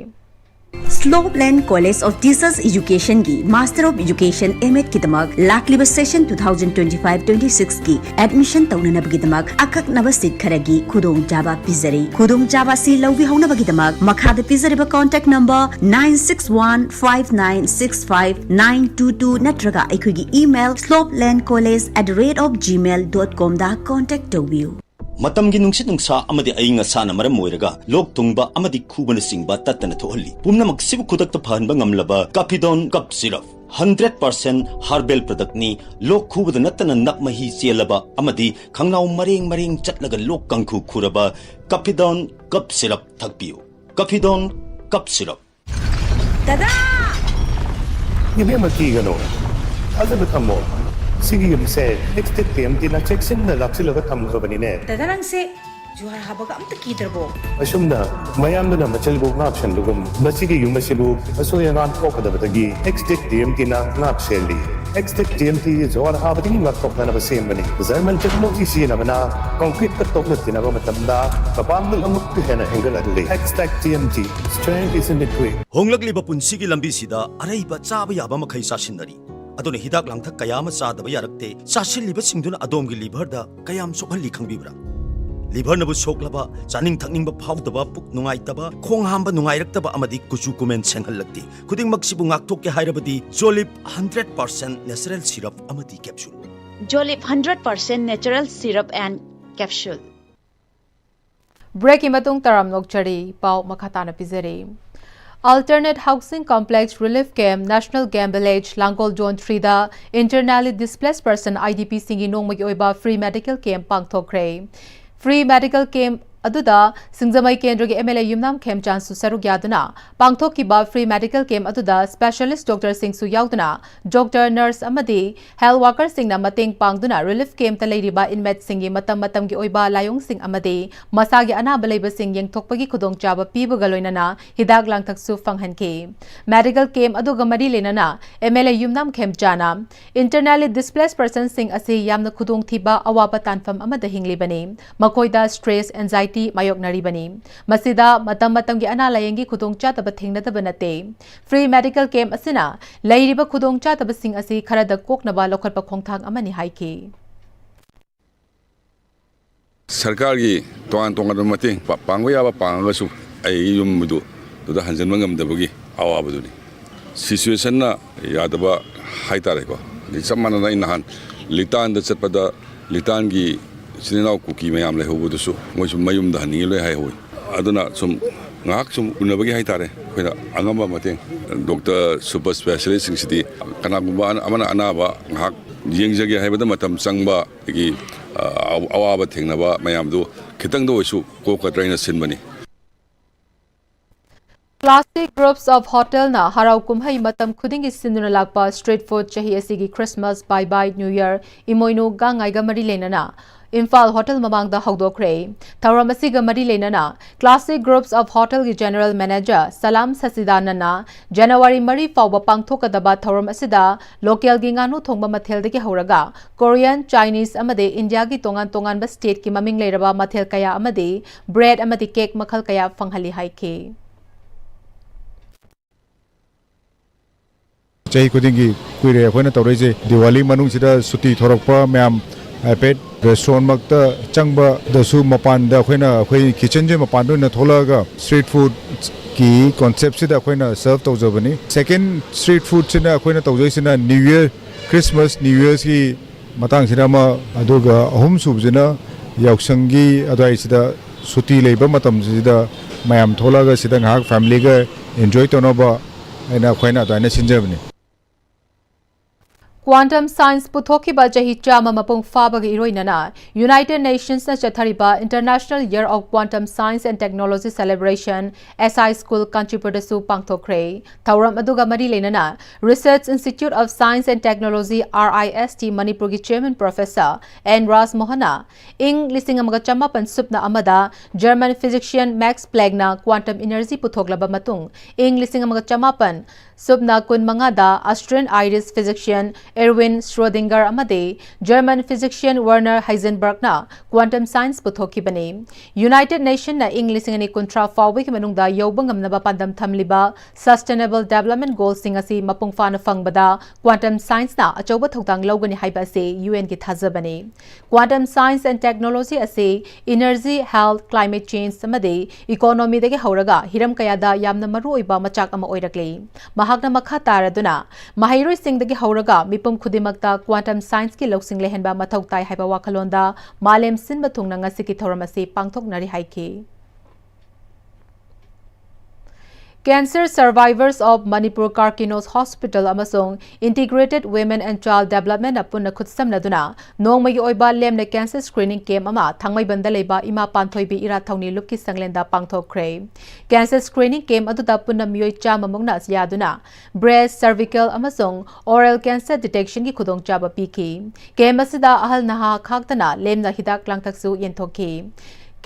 Slopeland College of Teachers Educationꯒꯤ Master of Education M.Edꯀꯤꯗꯃꯛ ꯂꯥꯛꯂꯤꯕ session two thousand twenty five twenty sixꯀꯤ admission ꯇꯧꯅꯅꯕꯒꯤꯗꯃꯛ ꯑꯀꯛꯅꯕ seat ꯈꯔꯒꯤ ꯈꯨꯗꯣꯡꯆꯥꯕ ꯄꯤꯖꯔꯤ꯫ ꯈꯨꯗꯣꯡꯆꯥꯕ ꯑꯁꯤ ꯂꯧꯕꯤꯍꯧꯅꯕꯒꯤꯗꯃꯛ ꯃꯈꯥꯗ ꯄꯤꯖꯔꯤꯕ contact number nine six one five nine six five nine two two ꯅꯠꯇ꯭ꯔꯒ ꯑꯩꯈꯣꯏꯒꯤ email slopelandcollege at the rate of gmail dot comꯗ contact ꯇꯧꯕꯤꯌꯨ꯫ ꯃꯇꯝꯒꯤ ꯅꯨꯡꯁꯤꯠ ꯅꯨꯡꯁꯥ ꯑꯃꯗꯤ ꯑꯏꯪ ꯑꯁꯥꯅ ꯃꯔꯝ ꯑꯣꯏꯔꯒ ꯂꯣꯛ ꯊꯨꯡꯕ ꯑꯃꯗꯤ ꯈꯨꯕꯅꯆꯤꯡꯕ ꯇꯠꯇꯅ ꯊꯣꯛꯍꯜꯂꯤ꯫ ꯄꯨꯝꯅꯃꯛꯁꯤꯕꯨ ꯈꯨꯗꯛꯇ ꯐꯍꯟꯕ ꯉꯝꯂꯕ Caphidone Cough Syrup, hundred percent herbal productꯅꯤ꯫ ꯂꯣꯛ ꯈꯨꯕꯗ ꯅꯠꯇꯅ ꯅꯞ ꯃꯍꯤ ꯆꯦꯜꯂꯕ ꯑꯃꯗꯤ ꯈꯪꯅꯥꯎ ꯃꯔꯦꯡ ꯃꯔꯦꯡ ꯆꯠꯂꯒ ꯂꯣꯛ ꯀꯥꯡꯈꯨ ꯈꯨꯔꯕ Caphidone Cough Syrup ꯊꯛꯄꯤꯌꯨ꯫ Caphidone Cough Syrup꯫ ꯗꯗꯥ! ꯏꯕꯦꯝꯃ, ꯀꯤꯒꯅꯨ, ꯊꯥꯖꯕ ꯊꯝꯃꯣ꯫ ꯁꯤꯒꯤ ꯌꯨꯝꯁꯦ ꯑꯦꯛꯁꯇꯦꯛ ꯇꯤ ꯑꯦꯝ ꯇꯤꯅ ꯆꯦꯛꯁꯤꯟꯅ ꯂꯥꯛꯁꯤꯜꯂꯒ ꯊꯝꯈ꯭ꯔꯕꯅꯤꯅꯦ꯫ ꯗꯥꯗꯥ, ꯅꯪꯁꯦ ꯖꯨꯍꯥꯔ ꯍꯥꯕꯒ ꯑꯝꯇ ꯀꯤꯗ꯭ꯔꯕꯣ? ꯑꯁꯨꯝꯅ ꯃꯌꯥꯝꯗꯨꯅ ꯃꯆꯜꯕꯨ ꯉꯥꯛꯁꯦꯟꯕꯒꯨꯝ, ꯃꯁꯤꯒꯤ ꯌꯨꯝ ꯑꯁꯤꯕꯨ ꯑꯁꯣꯏ ꯑꯉꯥꯝ ꯊꯣꯛꯀꯗꯕꯗꯒꯤ ꯑꯦꯛꯁꯇꯦꯛ ꯇꯤ ꯑꯦꯝ ꯇꯤꯅ ꯉꯥꯛ ꯁꯦꯜꯂꯤ꯫ ꯑꯦꯛꯁꯇꯦꯛ ꯇꯤ ꯑꯦꯝ ꯇꯤ ꯖꯨꯍꯥꯔ ꯍꯥꯕꯗꯒꯤ ꯉꯥꯛꯊꯣꯛꯅꯅꯕ ꯁꯦꯝꯕꯅꯤ꯫ ꯖꯔꯃꯟ ꯇꯦꯛꯅꯣꯂꯣꯖꯤ ꯁꯤꯖꯤꯟꯅꯕꯅ ꯀꯣꯟꯀ꯭ꯔꯤꯠꯀ ꯇꯣꯛꯅ ꯇꯤꯟꯅꯕ ꯃꯇꯝꯗ ꯃꯄꯥꯡꯒꯜ ꯑꯃꯨꯛꯀ ꯍꯦꯟꯅ ꯍꯦꯟꯒꯠꯍꯜꯂꯤ꯫ ꯑꯦꯛꯁꯇꯦꯛ T M T, strength is in the grit. ꯍꯣꯡꯂꯛꯂꯤꯕ ꯄꯨꯟꯁꯤꯒꯤ ꯂꯝꯕꯤꯁꯤꯗ ꯑꯔꯩꯕ ꯆꯥꯕ ꯌꯥꯕ ꯃꯈꯩ ꯆꯥꯁꯤꯟꯅꯔꯤ꯫ ꯑꯗꯨꯅ ꯍꯤꯗꯥꯛ ꯂꯥꯡꯊꯛ ꯀꯌꯥ ꯑꯃ ꯆꯥꯗꯕ ꯌꯥꯔꯛꯇꯦ꯫ ꯆꯥꯁꯤꯜꯂꯤꯕꯁꯤꯡꯗꯨꯅ ꯑꯗꯣꯝꯒꯤ ꯂꯤꯚꯔꯗ ꯀꯌꯥꯝ ꯁꯣꯛꯍꯜꯂꯤ ꯈꯪꯕꯤꯕ꯭ꯔꯥ? ꯂꯤꯚꯔꯅꯕꯨ ꯁꯣꯛꯂꯕ, ꯆꯥꯅꯤꯡ ꯊꯛꯅꯤꯡꯕ ꯐꯥꯎꯗꯕ, ꯄꯨꯛ ꯅꯨꯡꯉꯥꯏꯇꯕ, ꯈꯣꯡ ꯍꯥꯝꯕ ꯅꯨꯡꯉꯥꯏꯔꯛꯇꯕ ꯑꯃꯗꯤ ꯀꯨꯆꯨ ꯀꯨꯃꯦꯟ ꯁꯦꯡꯍꯜꯂꯛꯇꯦ꯫ ꯈꯨꯗꯤꯡꯃꯛꯁꯤꯕꯨ ꯉꯥꯛꯊꯣꯛꯀꯦ ꯍꯥꯏꯔꯕꯗꯤ ꯖꯣꯂꯤꯞ ꯍꯟꯗ꯭ꯔꯦꯠ ꯄꯥꯔꯁꯦꯟ ꯅꯦꯆꯔꯦꯜ ꯁꯤꯔꯞ ꯑꯃꯗꯤ capsule. Jolip hundred percent natural syrup and capsule. ꯕ꯭ꯔꯦꯛꯀꯤ ꯃꯇꯨꯡ ꯇꯔꯥꯝꯅ ꯑꯣꯛꯆꯔꯤ꯫ ꯄꯥꯎ ꯃꯈꯥ ꯇꯥꯅ ꯄꯤꯖꯔꯤ꯫ Alternate Housing Complex Relief Camp, National Game Village, Langol Zone three the Internally Displaced Person, I D P ꯁꯤꯡꯒꯤ ꯅꯣꯡꯃꯒꯤ ꯑꯣꯏꯕ free medical camp ꯄꯥꯡꯊꯣꯛꯈ꯭ꯔꯦ꯫ Free medical camp ꯑꯗꯨꯗ ꯁꯤꯡꯖꯃꯩ ꯀꯦꯟꯗ꯭ꯔꯒꯤ M L A ꯌꯨꯝꯅꯥꯝ ꯈꯦꯝꯆꯥꯟꯁꯨ ꯁꯔꯨꯛ ꯌꯥꯗꯨꯅ ꯄꯥꯡꯊꯣꯛꯈꯤꯕ free medical camp ꯑꯗꯨꯗ specialist doctor ꯁꯤꯡꯁꯨ ꯌꯥꯎꯗꯨꯅ doctor, nurse ꯑꯃꯗꯤ health worker ꯁꯤꯡꯅ ꯃꯇꯦꯡ ꯄꯥꯡꯗꯨꯅ relief camp ꯇ ꯂꯩꯔꯤꯕ inmate ꯁꯤꯡꯒꯤ ꯃꯇꯝ ꯃꯇꯝꯒꯤ ꯑꯣꯏꯕ ꯂꯥꯏꯑꯣꯡꯁꯤꯡ ꯑꯃꯗꯤ ꯃꯁꯥꯒꯤ ꯑꯅꯥꯕ ꯂꯩꯕꯁꯤꯡ ꯌꯦꯡꯊꯣꯛꯄꯒꯤ ꯈꯨꯗꯣꯡꯆꯥꯕ ꯄꯤꯕꯒ ꯂꯣꯏꯅꯅ ꯍꯤꯗꯥꯛ ꯂꯥꯡꯊꯛꯁꯨ ꯐꯪꯍꯟꯈꯤ꯫ Medical camp ꯑꯗꯨꯒ ꯃꯔꯤ ꯂꯩꯅꯅ M L A Yumnam ꯈꯦꯝꯆꯥꯅ Internally Displaced Person ꯁꯤꯡ ꯑꯁꯤ ꯌꯥꯝꯅ ꯈꯨꯗꯣꯡꯊꯤꯕ ꯑꯋꯥꯕ ꯇꯥꯟꯐꯝ ꯑꯃꯗ ꯍꯤꯡꯂꯤꯕꯅꯤ꯫ ꯃꯈꯣꯏꯗ stress, anxiety ꯃꯥꯌꯣꯛꯅꯔꯤꯕꯅꯤ꯫ ꯃꯁꯤꯗ ꯃꯇꯝ ꯃꯇꯝꯒꯤ ꯑꯅꯥ ꯂꯥꯌꯦꯡꯒꯤ ꯈꯨꯗꯣꯡꯆꯥꯗꯕ ꯊꯦꯡꯅꯗꯕ ꯅꯠꯇꯦ꯫ Free medical camp ꯑꯁꯤꯅ ꯂꯩꯔꯤꯕ ꯈꯨꯗꯣꯡꯆꯥꯗꯕꯁꯤꯡ ꯑꯁꯤ ꯈꯔꯗ ꯀꯣꯛꯅꯕ ꯂꯧꯈꯠꯄ ꯈꯣꯡꯊꯥꯡ ꯑꯃꯅꯤ ꯍꯥꯏꯈꯤ꯫ ꯁꯔꯀꯥꯔꯒꯤ ꯇꯣꯉꯥꯟ ꯇꯣꯉꯥꯟꯕ ꯃꯇꯦꯡ ꯄꯥꯡꯕ ꯌꯥꯕ ꯄꯥꯡꯉꯒꯁꯨ ꯑꯩꯒꯤ ꯌꯨꯝꯗꯨ ꯑꯗꯨꯗ ꯍꯟꯖꯤꯟꯕ ꯉꯝꯗꯕꯒꯤ ꯑꯋꯥꯕꯗꯨꯅꯤ꯫ ꯁꯤꯆꯨꯋꯦꯁꯟꯅ ꯌꯥꯗꯕ ꯍꯥꯏꯇꯥꯔꯦꯀꯣ꯫ ꯑꯗꯩ ꯆꯞ ꯃꯥꯟꯅꯅ ꯑꯩ ꯅꯍꯥꯟ ꯂꯤꯇꯥꯟꯗ ꯆꯠꯄꯗ ꯂꯤꯇꯥꯟꯒꯤ ꯏꯆꯤꯟ ꯏꯅꯥꯎ ꯀꯨꯀꯤ ꯃꯌꯥꯝ ꯂꯩꯍꯧꯕꯗꯨꯁꯨ ꯃꯣꯏꯁꯨ ꯃꯌꯨꯝꯗ ꯍꯟꯅꯤꯡꯉꯤ ꯂꯣꯏ ꯍꯥꯏꯍꯧꯋꯤ꯫ ꯑꯗꯨꯅ ꯁꯨꯝ ꯉꯥꯏꯍꯥꯛ ꯁꯨꯝ ꯎꯅꯕꯒꯤ ꯍꯥꯏꯇꯥꯔꯦ, ꯑꯩꯈꯣꯏꯅ ꯑꯉꯝꯕ ꯃꯇꯦꯡ, ꯗꯣꯛꯇꯔ ꯁꯨꯄꯔ ꯏꯁꯄꯦꯁꯤꯌꯦꯂꯤꯁꯁꯤꯡꯁꯤꯗꯤ ꯀꯅꯥꯒꯨꯝꯕ ꯑꯃꯅ ꯑꯅꯥꯕ ꯉꯥꯏꯍꯥꯛ ꯌꯦꯡꯖꯒꯦ ꯍꯥꯏꯕꯗ ꯃꯇꯝ ꯆꯪꯕ, ꯑꯗꯒꯤ ꯑꯋꯥꯕ ꯊꯦꯡꯅꯕ ꯃꯌꯥꯝꯗꯨ ꯈꯤꯇꯪꯗ ꯑꯣꯏꯁꯨ ꯀꯣꯛꯀꯗ꯭ꯔꯥ ꯍꯥꯏꯅ ꯁꯤꯟꯕꯅꯤ꯫ Classic Groups of Hotelꯅ ꯍꯔꯥꯎ ꯀꯨꯝꯍꯩ ꯃꯇꯝ ꯈꯨꯗꯤꯡꯒꯤ ꯁꯤꯟꯗꯨꯅ ꯂꯥꯛꯄ street food ꯆꯍꯤ ꯑꯁꯤꯒꯤ Christmas, Bye Bye New Year, ꯏꯃꯣꯏꯅꯨ ꯒꯥꯡꯉꯥꯏꯒ ꯃꯔꯤ ꯂꯩꯅꯅ ꯏꯝꯐꯥꯜ ꯍꯣꯇꯦꯜ ꯃꯃꯥꯡꯗ ꯍꯧꯗꯣꯛꯈ꯭ꯔꯦ꯫ ꯊꯧꯔꯝ ꯑꯁꯤꯒ ꯃꯔꯤ ꯂꯩꯅꯅ Classic Groups of Hotelꯒꯤ General Manager Salam ꯁꯆꯤꯗꯥꯅꯟꯗꯅ January ꯃꯔꯤ ꯐꯥꯎꯕ ꯄꯥꯡꯊꯣꯛꯀꯗꯕ ꯊꯧꯔꯝ ꯑꯁꯤꯗ localꯒꯤ ꯉꯥꯅꯨ ꯊꯣꯡꯕ ꯃꯊꯦꯜꯗꯒꯤ ꯍꯧꯔꯒ Korean, Chinese ꯑꯃꯗꯤ ꯏꯟꯗꯤꯌꯥꯒꯤ ꯇꯣꯉꯥꯟ ꯇꯣꯉꯥꯟꯕ stateꯀꯤ ꯃꯃꯤꯡ ꯂꯩꯔꯕ ꯃꯊꯦꯜ ꯀꯌꯥ ꯑꯃꯗꯤ bread ꯑꯃꯗꯤ cake ꯃꯈꯜ ꯀꯌꯥ ꯐꯪꯍꯜꯂꯤ ꯍꯥꯏꯈꯤ꯫ ꯆꯍꯤ ꯈꯨꯗꯤꯡꯒꯤ ꯀꯨꯏꯔꯦ ꯑꯩꯈꯣꯏꯅ ꯇꯧꯔꯛꯏꯁꯦ꯫ ꯗꯤꯋꯥꯂꯤ ꯃꯅꯨꯡꯁꯤꯗ ꯁꯨꯇꯤ ꯊꯣꯔꯛꯄ ꯃꯌꯥꯝ ꯍꯥꯏꯐꯦꯠ restaurantꯃꯛꯇ ꯆꯪꯕꯗꯁꯨ ꯃꯄꯥꯟꯗ ꯑꯩꯈꯣꯏꯅ ꯑꯩꯈꯣꯏ kitchenꯁꯦ ꯃꯄꯥꯟꯗ ꯑꯣꯏꯅ ꯊꯣꯛꯂꯛꯑꯒ street foodꯀꯤ conceptꯁꯤꯗ ꯑꯩꯈꯣꯏꯅ serve ꯇꯧꯖꯕꯅꯤ꯫ Second street foodꯁꯤꯅ ꯑꯩꯈꯣꯏꯅ ꯇꯧꯖꯩꯁꯤꯅ New Year, Christmas, New Yearꯒꯤ ꯃꯇꯥꯡꯁꯤꯗ ꯑꯃ, ꯑꯗꯨꯒ ꯑꯍꯨꯝꯁꯨꯕꯁꯤꯅ ꯌꯥꯎꯁꯪꯒꯤ ꯑꯗꯨꯋꯥꯏꯁꯤꯗ ꯁꯨꯇꯤ ꯂꯩꯕ ꯃꯇꯝꯁꯤꯗ ꯃꯌꯥꯝ ꯊꯣꯛꯂꯛꯑꯒ ꯁꯤꯗ ꯉꯥꯏꯍꯥꯛ familyꯒ enjoy ꯇꯧꯅꯕ ꯍꯥꯏꯅ ꯑꯩꯈꯣꯏꯅ ꯑꯗꯨꯃꯥꯏꯅ ꯁꯤꯟꯖꯕꯅꯤ꯫ Quantum Science ꯄꯨꯊꯣꯛꯈꯤꯕ ꯆꯍꯤ ꯆꯥꯝꯃ ꯃꯄꯨꯡ ꯐꯥꯕꯒ ꯏꯔꯣꯏꯅꯅ United Nationsꯅ ꯆꯠꯊꯔꯤꯕ International Year of Quantum Science and Technology Celebration S I School ꯀꯥꯟꯆꯤꯄꯨꯔꯗꯁꯨ ꯄꯥꯡꯊꯣꯛꯈ꯭ꯔꯦ꯫ ꯊꯧꯔꯝ ꯑꯗꯨꯒ ꯃꯔꯤ ꯂꯩꯅꯅ Research Institute of Science and Technology, R I S T, ꯃꯅꯤꯄꯨꯔꯒꯤ chairman Professor N ꯔꯥꯖꯃꯣꯍꯟꯅ ꯏꯪ ꯂꯤꯁꯤꯡ ꯑꯃꯒ ꯆꯃꯥꯄꯟ ꯁꯨꯞꯅ ꯑꯃꯗ German physician Max Planckꯅ quantum energy ꯄꯨꯊꯣꯛꯂꯕ ꯃꯇꯨꯡ, ꯏꯪ ꯂꯤꯁꯤꯡ ꯑꯃꯒ ꯆꯃꯥꯄꯟ ꯁꯨꯞꯅ ꯀꯨꯟꯃꯉꯥꯗ Austrian Irish physician Erwin Schrödinger ꯑꯃꯗꯤ German physician Werner Heisenbergꯅ quantum science ꯄꯨꯊꯣꯛꯈꯤꯕꯅꯤ꯫ United Nationsꯅ ꯏꯪ ꯂꯤꯁꯤꯡ ꯑꯅꯤ ꯀꯨꯟꯊ꯭ꯔꯥ ꯐꯥꯎꯕꯒꯤ ꯃꯅꯨꯡꯗ ꯌꯧꯕ ꯉꯝꯅꯕ ꯄꯥꯟꯗꯝ ꯊꯝꯂꯤꯕ Sustainable Development Goalꯁꯤꯡ ꯑꯁꯤ ꯃꯄꯨꯡ ꯐꯥꯅ ꯐꯪꯕꯗ quantum scienceꯅ ꯑꯆꯧꯕ ꯊꯧꯗꯥꯡ ꯂꯧꯒꯅꯤ ꯍꯥꯏꯕ ꯑꯁꯤ UNꯒꯤ ꯊꯥꯖꯕꯅꯤ꯫ Quantum science and technology ꯑꯁꯤ energy, health, climate change ꯑꯃꯗꯤ economyꯗꯒꯤ ꯍꯧꯔꯒ ꯍꯤꯔꯝ ꯀꯌꯥꯗ ꯌꯥꯝꯅ ꯃꯔꯨꯑꯣꯏꯕ ꯃꯆꯥꯛ ꯑꯃ ꯑꯣꯏꯔꯛꯂꯤ꯫ ꯃꯍꯥꯛꯅ ꯃꯈꯥ ꯇꯥꯔꯗꯨꯅ, ꯃꯍꯩꯔꯣꯏꯁꯤꯡꯗꯒꯤ ꯍꯧꯔꯒ ꯃꯤꯄꯨꯝ ꯈꯨꯗꯤꯡꯃꯛꯇ quantum scienceꯀꯤ ꯂꯧꯁꯤꯡ ꯂꯩꯍꯟꯕ ꯃꯊꯧ ꯇꯥꯏ ꯍꯥꯏꯕ ꯋꯥꯈꯜꯂꯣꯟꯗ ꯃꯥꯂꯦꯝ ꯁꯤꯟꯕ ꯊꯨꯡꯅ ꯉꯁꯤꯒꯤ ꯊꯧꯔꯝ ꯑꯁꯤ ꯄꯥꯡꯊꯣꯛꯅꯔꯤ ꯍꯥꯏꯈꯤ꯫ Cancer Survivors of Manipur Carkinos Hospital ꯑꯃꯁꯨꯡ Integrated Women and Child Development ꯅ ꯄꯨꯟꯅ ꯈꯨꯠꯁꯝꯅꯗꯨꯅ ꯅꯣꯡꯃꯒꯤ ꯑꯣꯏꯕ ꯂꯦꯝꯅ cancer screening camp ꯑꯃ ꯊꯥꯡꯃꯩꯕꯟꯗ ꯂꯩꯕ ꯏꯃꯥ ꯄꯥꯟꯊꯣꯏꯕꯤ ꯏꯔꯥꯠ ꯊꯧꯅꯤ ꯂꯨꯞꯀꯤ ꯁꯪꯂꯦꯟꯗ ꯄꯥꯡꯊꯣꯛꯈ꯭ꯔꯦ꯫ Cancer screening camp ꯑꯗꯨꯗ ꯄꯨꯟꯅ ꯃꯤꯑꯣꯏ ꯆꯥꯝꯃ ꯃꯨꯛꯅ ꯌꯥꯗꯨꯅ breast, cervical ꯑꯃꯁꯨꯡ oral cancer detection ꯒꯤ ꯈꯨꯗꯣꯡꯆꯥꯕ ꯄꯤꯈꯤ꯫ Camp ꯑꯁꯤꯗ ꯑꯍꯜ ꯅꯍꯥ ꯈꯥꯛꯇꯅ ꯂꯦꯝꯅ ꯍꯤꯗꯥꯛ ꯂꯥꯡꯊꯛꯁꯨ ꯌꯦꯟꯊꯣꯛꯈꯤ꯫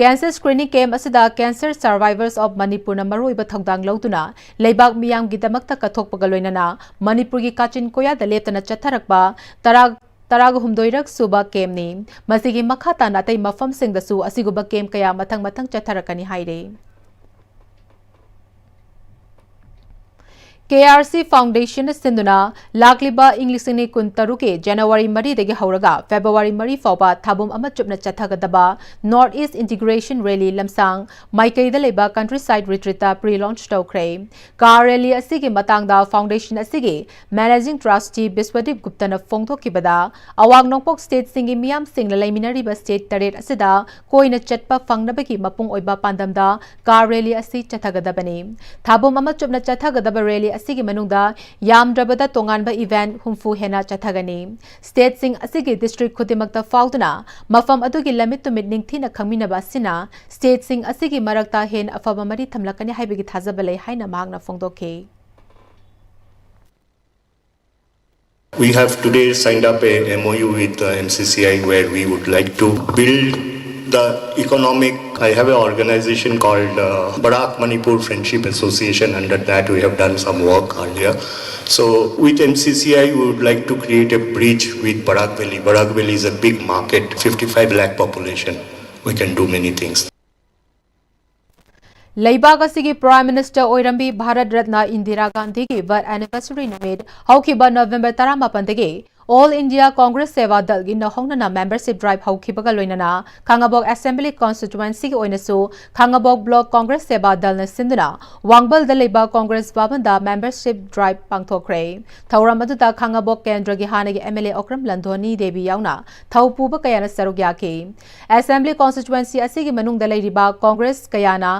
Cancer screening camp ꯑꯁꯤꯗ Cancer Survivors of Manipur ꯅ ꯃꯔꯨꯑꯣꯏꯕ ꯊꯧꯗꯥꯡ ꯂꯧꯗꯨꯅ ꯂꯩꯕꯥꯛ ꯃꯤꯌꯥꯝꯒꯤꯗꯃꯛꯇ ꯀꯠꯊꯣꯛꯄꯒ ꯂꯣꯏꯅꯅ ꯃꯅꯤꯄꯨꯔꯒꯤ ꯀꯥꯆꯤꯟ ꯀꯣꯌꯥꯗ ꯂꯦꯞꯇꯅ ꯆꯠꯊꯔꯛꯄ ꯇꯔꯥ, ꯇꯔꯥꯒ ꯍꯨꯝꯗꯣꯏꯔꯛ ꯁꯨꯕ camp ꯅꯤ꯫ ꯃꯁꯤꯒꯤ ꯃꯈꯥ ꯇꯥꯅ ꯑꯇꯩ ꯃꯐꯝꯁꯤꯡꯗꯁꯨ ꯑꯁꯤꯒꯨꯝꯕ camp ꯀꯌꯥ ꯃꯊꯪ ꯃꯊꯪ ꯆꯠꯊꯔꯛꯀꯅꯤ ꯍꯥꯏꯔꯤ꯫ K R C Foundation ꯅ ꯁꯤꯟꯗꯨꯅ ꯂꯥꯛꯂꯤꯕ ꯏꯪ ꯂꯤꯁꯤꯡ ꯑꯅꯤ ꯀꯨꯟꯇꯔꯨꯛꯀꯤ January ꯃꯔꯤꯗꯒꯤ ꯍꯧꯔꯒ February ꯃꯔꯤ ꯐꯥꯎꯕ ꯊꯥꯕꯨꯝ ꯑꯃ ꯆꯨꯞꯅ ꯆꯠꯊꯒꯗꯕ North East Integration Rally ꯂꯝꯁꯥꯡ ꯃꯥꯏꯀꯩꯗ ꯂꯩꯕ Countryside Retreat ꯇ pre-launch ꯇꯧꯈ꯭ꯔꯦ꯫ Car rally ꯑꯁꯤꯒꯤ ꯃꯇꯥꯡꯗ foundation ꯑꯁꯤꯒꯤ Managing Trustee ꯕꯤꯁ꯭ꯋꯗꯤꯞ ꯒꯨꯞꯇꯅ ꯐꯣꯡꯗꯣꯛꯈꯤꯕꯗ, ꯑꯋꯥꯡ ꯅꯣꯡꯄꯣꯛ state ꯁꯤꯡꯒꯤ ꯃꯤꯌꯥꯝꯁꯤꯡꯅ ꯂꯩꯃꯤꯟꯅꯔꯤꯕ state ꯇꯔꯦꯠ ꯑꯁꯤꯗ ꯀꯣꯏꯅ ꯆꯠꯄ ꯐꯪꯅꯕꯒꯤ ꯃꯄꯨꯡ ꯑꯣꯏꯕ ꯄꯥꯟꯗꯝꯗ car rally ꯑꯁꯤ ꯆꯠꯊꯒꯗꯕꯅꯤ꯫ ꯊꯥꯕꯨꯝ ꯑꯃ ꯆꯨꯞꯅ ꯆꯠꯊꯒꯗꯕ rally ꯑꯁꯤꯒꯤ ꯃꯅꯨꯡꯗ ꯌꯥꯝꯗ꯭ꯔꯕꯗ ꯇꯣꯉꯥꯟꯕ event ꯍꯨꯝꯐꯨ ꯍꯦꯟꯅ ꯆꯠꯊꯒꯅꯤ꯫ State ꯁꯤꯡ ꯑꯁꯤꯒꯤ district ꯈꯨꯗꯤꯡꯃꯛꯇ ꯐꯥꯎꯗꯨꯅ ꯃꯐꯝ ꯑꯗꯨꯒꯤ ꯂꯝꯃꯤꯠ ꯇꯨꯃꯤꯠ ꯅꯤꯡꯊꯤꯅ ꯈꯪꯃꯤꯟꯅꯕ ꯑꯁꯤꯅ state ꯁꯤꯡ ꯑꯁꯤꯒꯤ ꯃꯔꯛꯇ ꯍꯦꯟꯅ ꯑꯐꯕ ꯃꯔꯤ ꯊꯝꯂꯛꯀꯅꯤ ꯍꯥꯏꯕꯒꯤ ꯊꯥꯖꯕ ꯂꯩ ꯍꯥꯏꯅ ꯃꯍꯥꯛꯅ ꯐꯣꯡꯗꯣꯛꯈꯤ꯫ We have today signed up a M O U with uh, M C C I, where we would like to build the economic. I have an organization called uh, Barak Manipur Friendship Association. Under that, we have done some work earlier. So, with M C C I, we would like to create a bridge with Barak Valley. Barak Valley is a big market, fifty-five lakh population. We can do many things. ꯂꯩꯕꯥꯛ ꯑꯁꯤꯒꯤ Prime Minister ꯑꯣꯏꯔꯝꯕꯤ Bharat Ratna Indira ꯒꯥꯟꯙꯤꯒꯤ birth anniversary ꯅꯨꯃꯤꯠ ꯍꯧꯈꯤꯕ November ꯇꯔꯥꯃꯥꯄꯟꯗꯒꯤ All India Congress Seva Dal ꯒꯤ ꯅꯧꯍꯧꯅꯅ membership drive ꯍꯧꯈꯤꯕꯒ ꯂꯣꯏꯅꯅ ꯈꯥꯉꯕꯣꯛ Assembly Constituency ꯒꯤ ꯑꯣꯏꯅꯁꯨ ꯈꯥꯉꯕꯣꯛ Block Congress Seva Dal ꯅ ꯁꯤꯟꯗꯨꯅ ꯋꯥꯡꯕꯜꯗ ꯂꯩꯕ Congress ꯚꯕꯟꯗ membership drive ꯄꯥꯡꯊꯣꯛꯈ꯭ꯔꯦ꯫ ꯊꯧꯔꯝ ꯑꯗꯨꯗ ꯈꯥꯉꯕꯣꯛ ꯀꯦꯟꯗ꯭ꯔꯒꯤ ꯍꯥꯟꯅꯒꯤ M L A Okram ꯂꯟꯗꯣꯅꯤ Devi ꯌꯥꯎꯅ ꯊꯧ ꯄꯨꯕ ꯀꯌꯥꯅ ꯁꯔꯨꯛ ꯌꯥꯈꯤ꯫ Assembly Constituency ꯑꯁꯤꯒꯤ ꯃꯅꯨꯡꯗ ꯂꯩꯔꯤꯕ Congress ꯀꯌꯥꯅ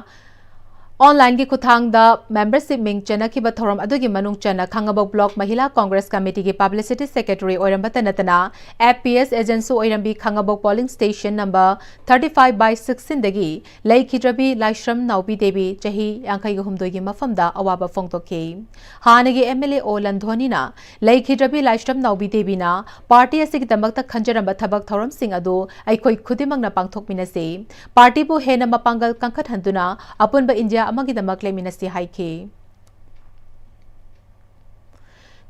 Online-ꯒꯤ ꯈꯨꯠꯊꯥꯡꯗ membership ꯃꯤꯡ ꯆꯟꯅꯈꯤꯕ ꯊꯧꯔꯝ ꯑꯗꯨꯒꯤ ꯃꯅꯨꯡ ꯆꯟꯅ ꯈꯥꯉꯕꯣꯛ Block Mahila Congress Committee-ꯒꯤ publicity secretary ꯑꯣꯏꯔꯝꯕꯇ ꯅꯠꯇꯅ, F P S agent-ꯁꯨ ꯑꯣꯏꯔꯝꯕꯤ Khangabok polling station number thirty-five by sixteen-ꯗꯒꯤ ꯂꯩꯈꯤꯗ꯭ꯔꯕꯤ ꯂꯥꯏꯁ꯭ꯔꯝ ꯅꯥꯎꯕꯤ ꯗꯦꯕꯤ, ꯆꯍꯤ ꯌꯥꯡꯈꯩꯒ ꯍꯨꯝꯗꯣꯏꯒꯤ ꯃꯐꯝꯗ ꯑꯋꯥꯕ ꯐꯣꯡꯗꯣꯛꯈꯤ꯫ ꯍꯥꯟꯅꯒꯤ M L A ꯑꯣ ꯂꯟꯊꯣꯏꯅꯤꯅ ꯂꯩꯈꯤꯗ꯭ꯔꯕꯤ ꯂꯥꯏꯁ꯭ꯔꯝ ꯅꯥꯎꯕꯤ ꯗꯦꯕꯤꯅ party ꯑꯁꯤꯒꯤꯗꯃꯛꯇ ꯈꯟꯖꯔꯝꯕ ꯊꯕꯛ ꯊꯧꯔꯝꯁꯤꯡ ꯑꯗꯨ ꯑꯩꯈꯣꯏ ꯈꯨꯗꯤꯡꯃꯛꯅ ꯄꯥꯡꯊꯣꯛꯃꯤꯟꯅꯁꯤ꯫ Party-ꯕꯨ ꯍꯦꯟꯅ ꯃꯄꯥꯡꯒꯜ ꯀꯟꯈꯠꯍꯟꯗꯨꯅ ꯑꯄꯨꯟꯕ ꯏꯟꯗꯤꯌꯥ ꯑꯃꯒꯤꯗꯃꯛ ꯂꯦꯞꯃꯤꯟꯅꯁꯤ ꯍꯥꯏꯈꯤ꯫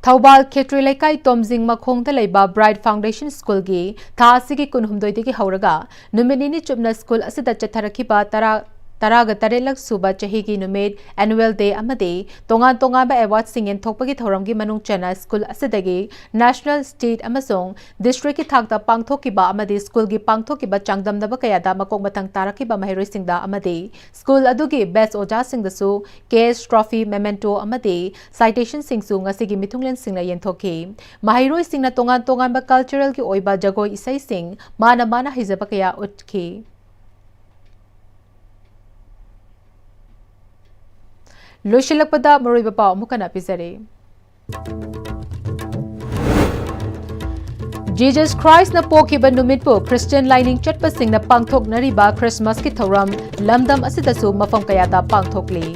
ꯊꯧꯕꯥꯜ ꯈꯦꯇ꯭ꯔꯤ ꯂꯩꯀꯥꯏ ꯇꯣꯝꯖꯤꯡ ꯃꯈꯣꯡꯗ ꯂꯩꯕ Bright Foundation School-ꯒꯤ ꯊꯥ ꯑꯁꯤꯒꯤ ꯀꯨꯟꯍꯨꯝꯗꯣꯏꯗꯒꯤ ꯍꯧꯔꯒ ꯅꯨꯃꯤꯠ ꯅꯤꯅꯤ ꯆꯨꯞꯅ school ꯑꯁꯤꯗ ꯆꯠꯊꯔꯛꯈꯤꯕ ꯇꯔꯥ, ꯇꯔꯥꯒ ꯇꯔꯦꯠꯂꯛ ꯁꯨꯕ ꯆꯍꯤꯒꯤ ꯅꯨꯃꯤꯠ, annual day ꯑꯃꯗꯤ ꯇꯣꯉꯥꯟ ꯇꯣꯉꯥꯟꯕ award-ꯁꯤꯡ ꯌꯦꯟꯊꯣꯛꯄꯒꯤ ꯊꯧꯔꯝꯒꯤ ꯃꯅꯨꯡ ꯆꯟꯅ school ꯑꯁꯤꯗꯒꯤ national, state ꯑꯃꯁꯨꯡ district-ꯀꯤ ꯊꯥꯛꯇ ꯄꯥꯡꯊꯣꯛꯈꯤꯕ ꯑꯃꯗꯤ school-ꯒꯤ ꯄꯥꯡꯊꯣꯛꯈꯤꯕ ꯆꯥꯡꯗꯝꯅꯕ ꯀꯌꯥꯗ ꯃꯀꯣꯛ ꯃꯊꯪ ꯇꯥꯔꯛꯈꯤꯕ ꯃꯍꯩꯔꯣꯏꯁꯤꯡꯗ ꯑꯃꯗꯤ school ꯑꯗꯨꯒꯤ best ꯑꯣꯖꯥꯁꯤꯡꯗꯁꯨ cash, trophy, memento ꯑꯃꯗꯤ citation-ꯁꯤꯡꯁꯨ ꯉꯁꯤꯒꯤ ꯃꯤꯊꯨꯡꯂꯦꯟꯁꯤꯡꯅ ꯌꯦꯟꯊꯣꯛꯈꯤ꯫ ꯃꯍꯩꯔꯣꯏꯁꯤꯡꯅ ꯇꯣꯉꯥꯟ ꯇꯣꯉꯥꯟꯕ cultural-ꯒꯤ ꯑꯣꯏꯕ ꯖꯒꯣꯏ ꯏꯁꯩꯁꯤꯡ ꯃꯥꯅ ꯃꯥꯅ ꯍꯩꯖꯕ ꯀꯌꯥ ꯎꯠꯈꯤ꯫ ꯂꯣꯏꯁꯤꯜꯂꯛꯄꯗ ꯃꯔꯨꯑꯣꯏꯕ ꯄꯥꯎ ꯑꯃꯨꯛ ꯍꯟꯅ ꯄꯤꯖꯔꯤ꯫ Jesus Christ-ꯅ ꯄꯣꯛꯈꯤꯕ ꯅꯨꯃꯤꯠꯄꯨ Christian ꯂꯥꯏꯅꯤꯡ ꯆꯠꯄꯁꯤꯡꯅ ꯄꯥꯡꯊꯣꯛꯅꯔꯤꯕ Christmas-ꯀꯤ ꯊꯧꯔꯝ ꯂꯝꯗꯝ ꯑꯁꯤꯗꯁꯨ ꯃꯐꯝ ꯀꯌꯥꯗ ꯄꯥꯡꯊꯣꯛꯂꯤ꯫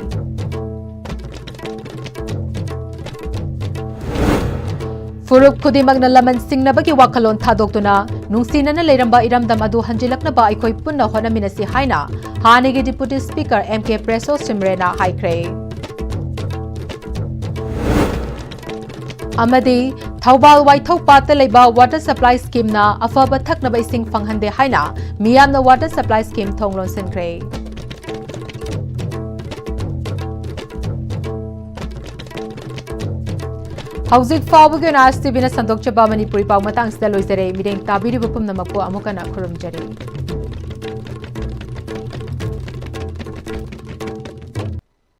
ꯐꯨꯔꯨꯞ ꯈꯨꯗꯤꯡꯃꯛꯅ ꯂꯃꯟ ꯁꯤꯡꯅꯕꯒꯤ ꯋꯥꯈꯜꯂꯣꯟ ꯊꯥꯗꯣꯛꯇꯨꯅ ꯅꯨꯡꯁꯤꯅꯅ ꯂꯩꯔꯝꯕ ꯏꯔꯝꯗꯝ ꯑꯗꯨ ꯍꯟꯖꯤꯜꯂꯛꯅꯕ ꯑꯩꯈꯣꯏ ꯄꯨꯟꯅ ꯍꯣꯠꯅꯃꯤꯟꯅꯁꯤ ꯍꯥꯏꯅ ꯍꯥꯟꯅꯒꯤ Deputy Speaker M K Presso Simre-ꯅ ꯍꯥꯏꯈ꯭ꯔꯦ꯫ ꯑꯃꯗꯤ ꯊꯧꯕꯥꯜ ꯋꯥꯏꯊꯧ ꯄꯥꯠꯇ ꯂꯩꯕ water supply scheme-ꯅ ꯑꯐꯕ ꯊꯛꯅꯕ ꯏꯁꯤꯡ ꯐꯪꯍꯟꯗꯦ ꯍꯥꯏꯅ ꯃꯤꯌꯥꯝꯅ water supply scheme ꯊꯣꯡ ꯂꯣꯟꯁꯤꯟꯈ꯭ꯔꯦ꯫ ꯍꯧꯖꯤꯛ ꯐꯥꯎꯕꯒꯤ ꯑꯣꯏꯅ ꯑꯥꯏ ꯑꯦꯁ ꯇꯤ ꯚꯤꯅ ꯁꯟꯗꯣꯛꯆꯕ ꯃꯅꯤꯄꯨꯔꯤ ꯄꯥꯎ ꯃꯇꯥꯡꯁꯤꯗ ꯂꯣꯏꯖꯔꯦ꯫ ꯃꯤꯠꯌꯦꯡ ꯇꯥꯕꯤꯔꯤꯕ ꯄꯨꯝꯅꯃꯛꯄꯨ ꯑꯃꯨꯛ ꯍꯟꯅ ꯈꯨꯔꯨꯝꯖꯔꯤ꯫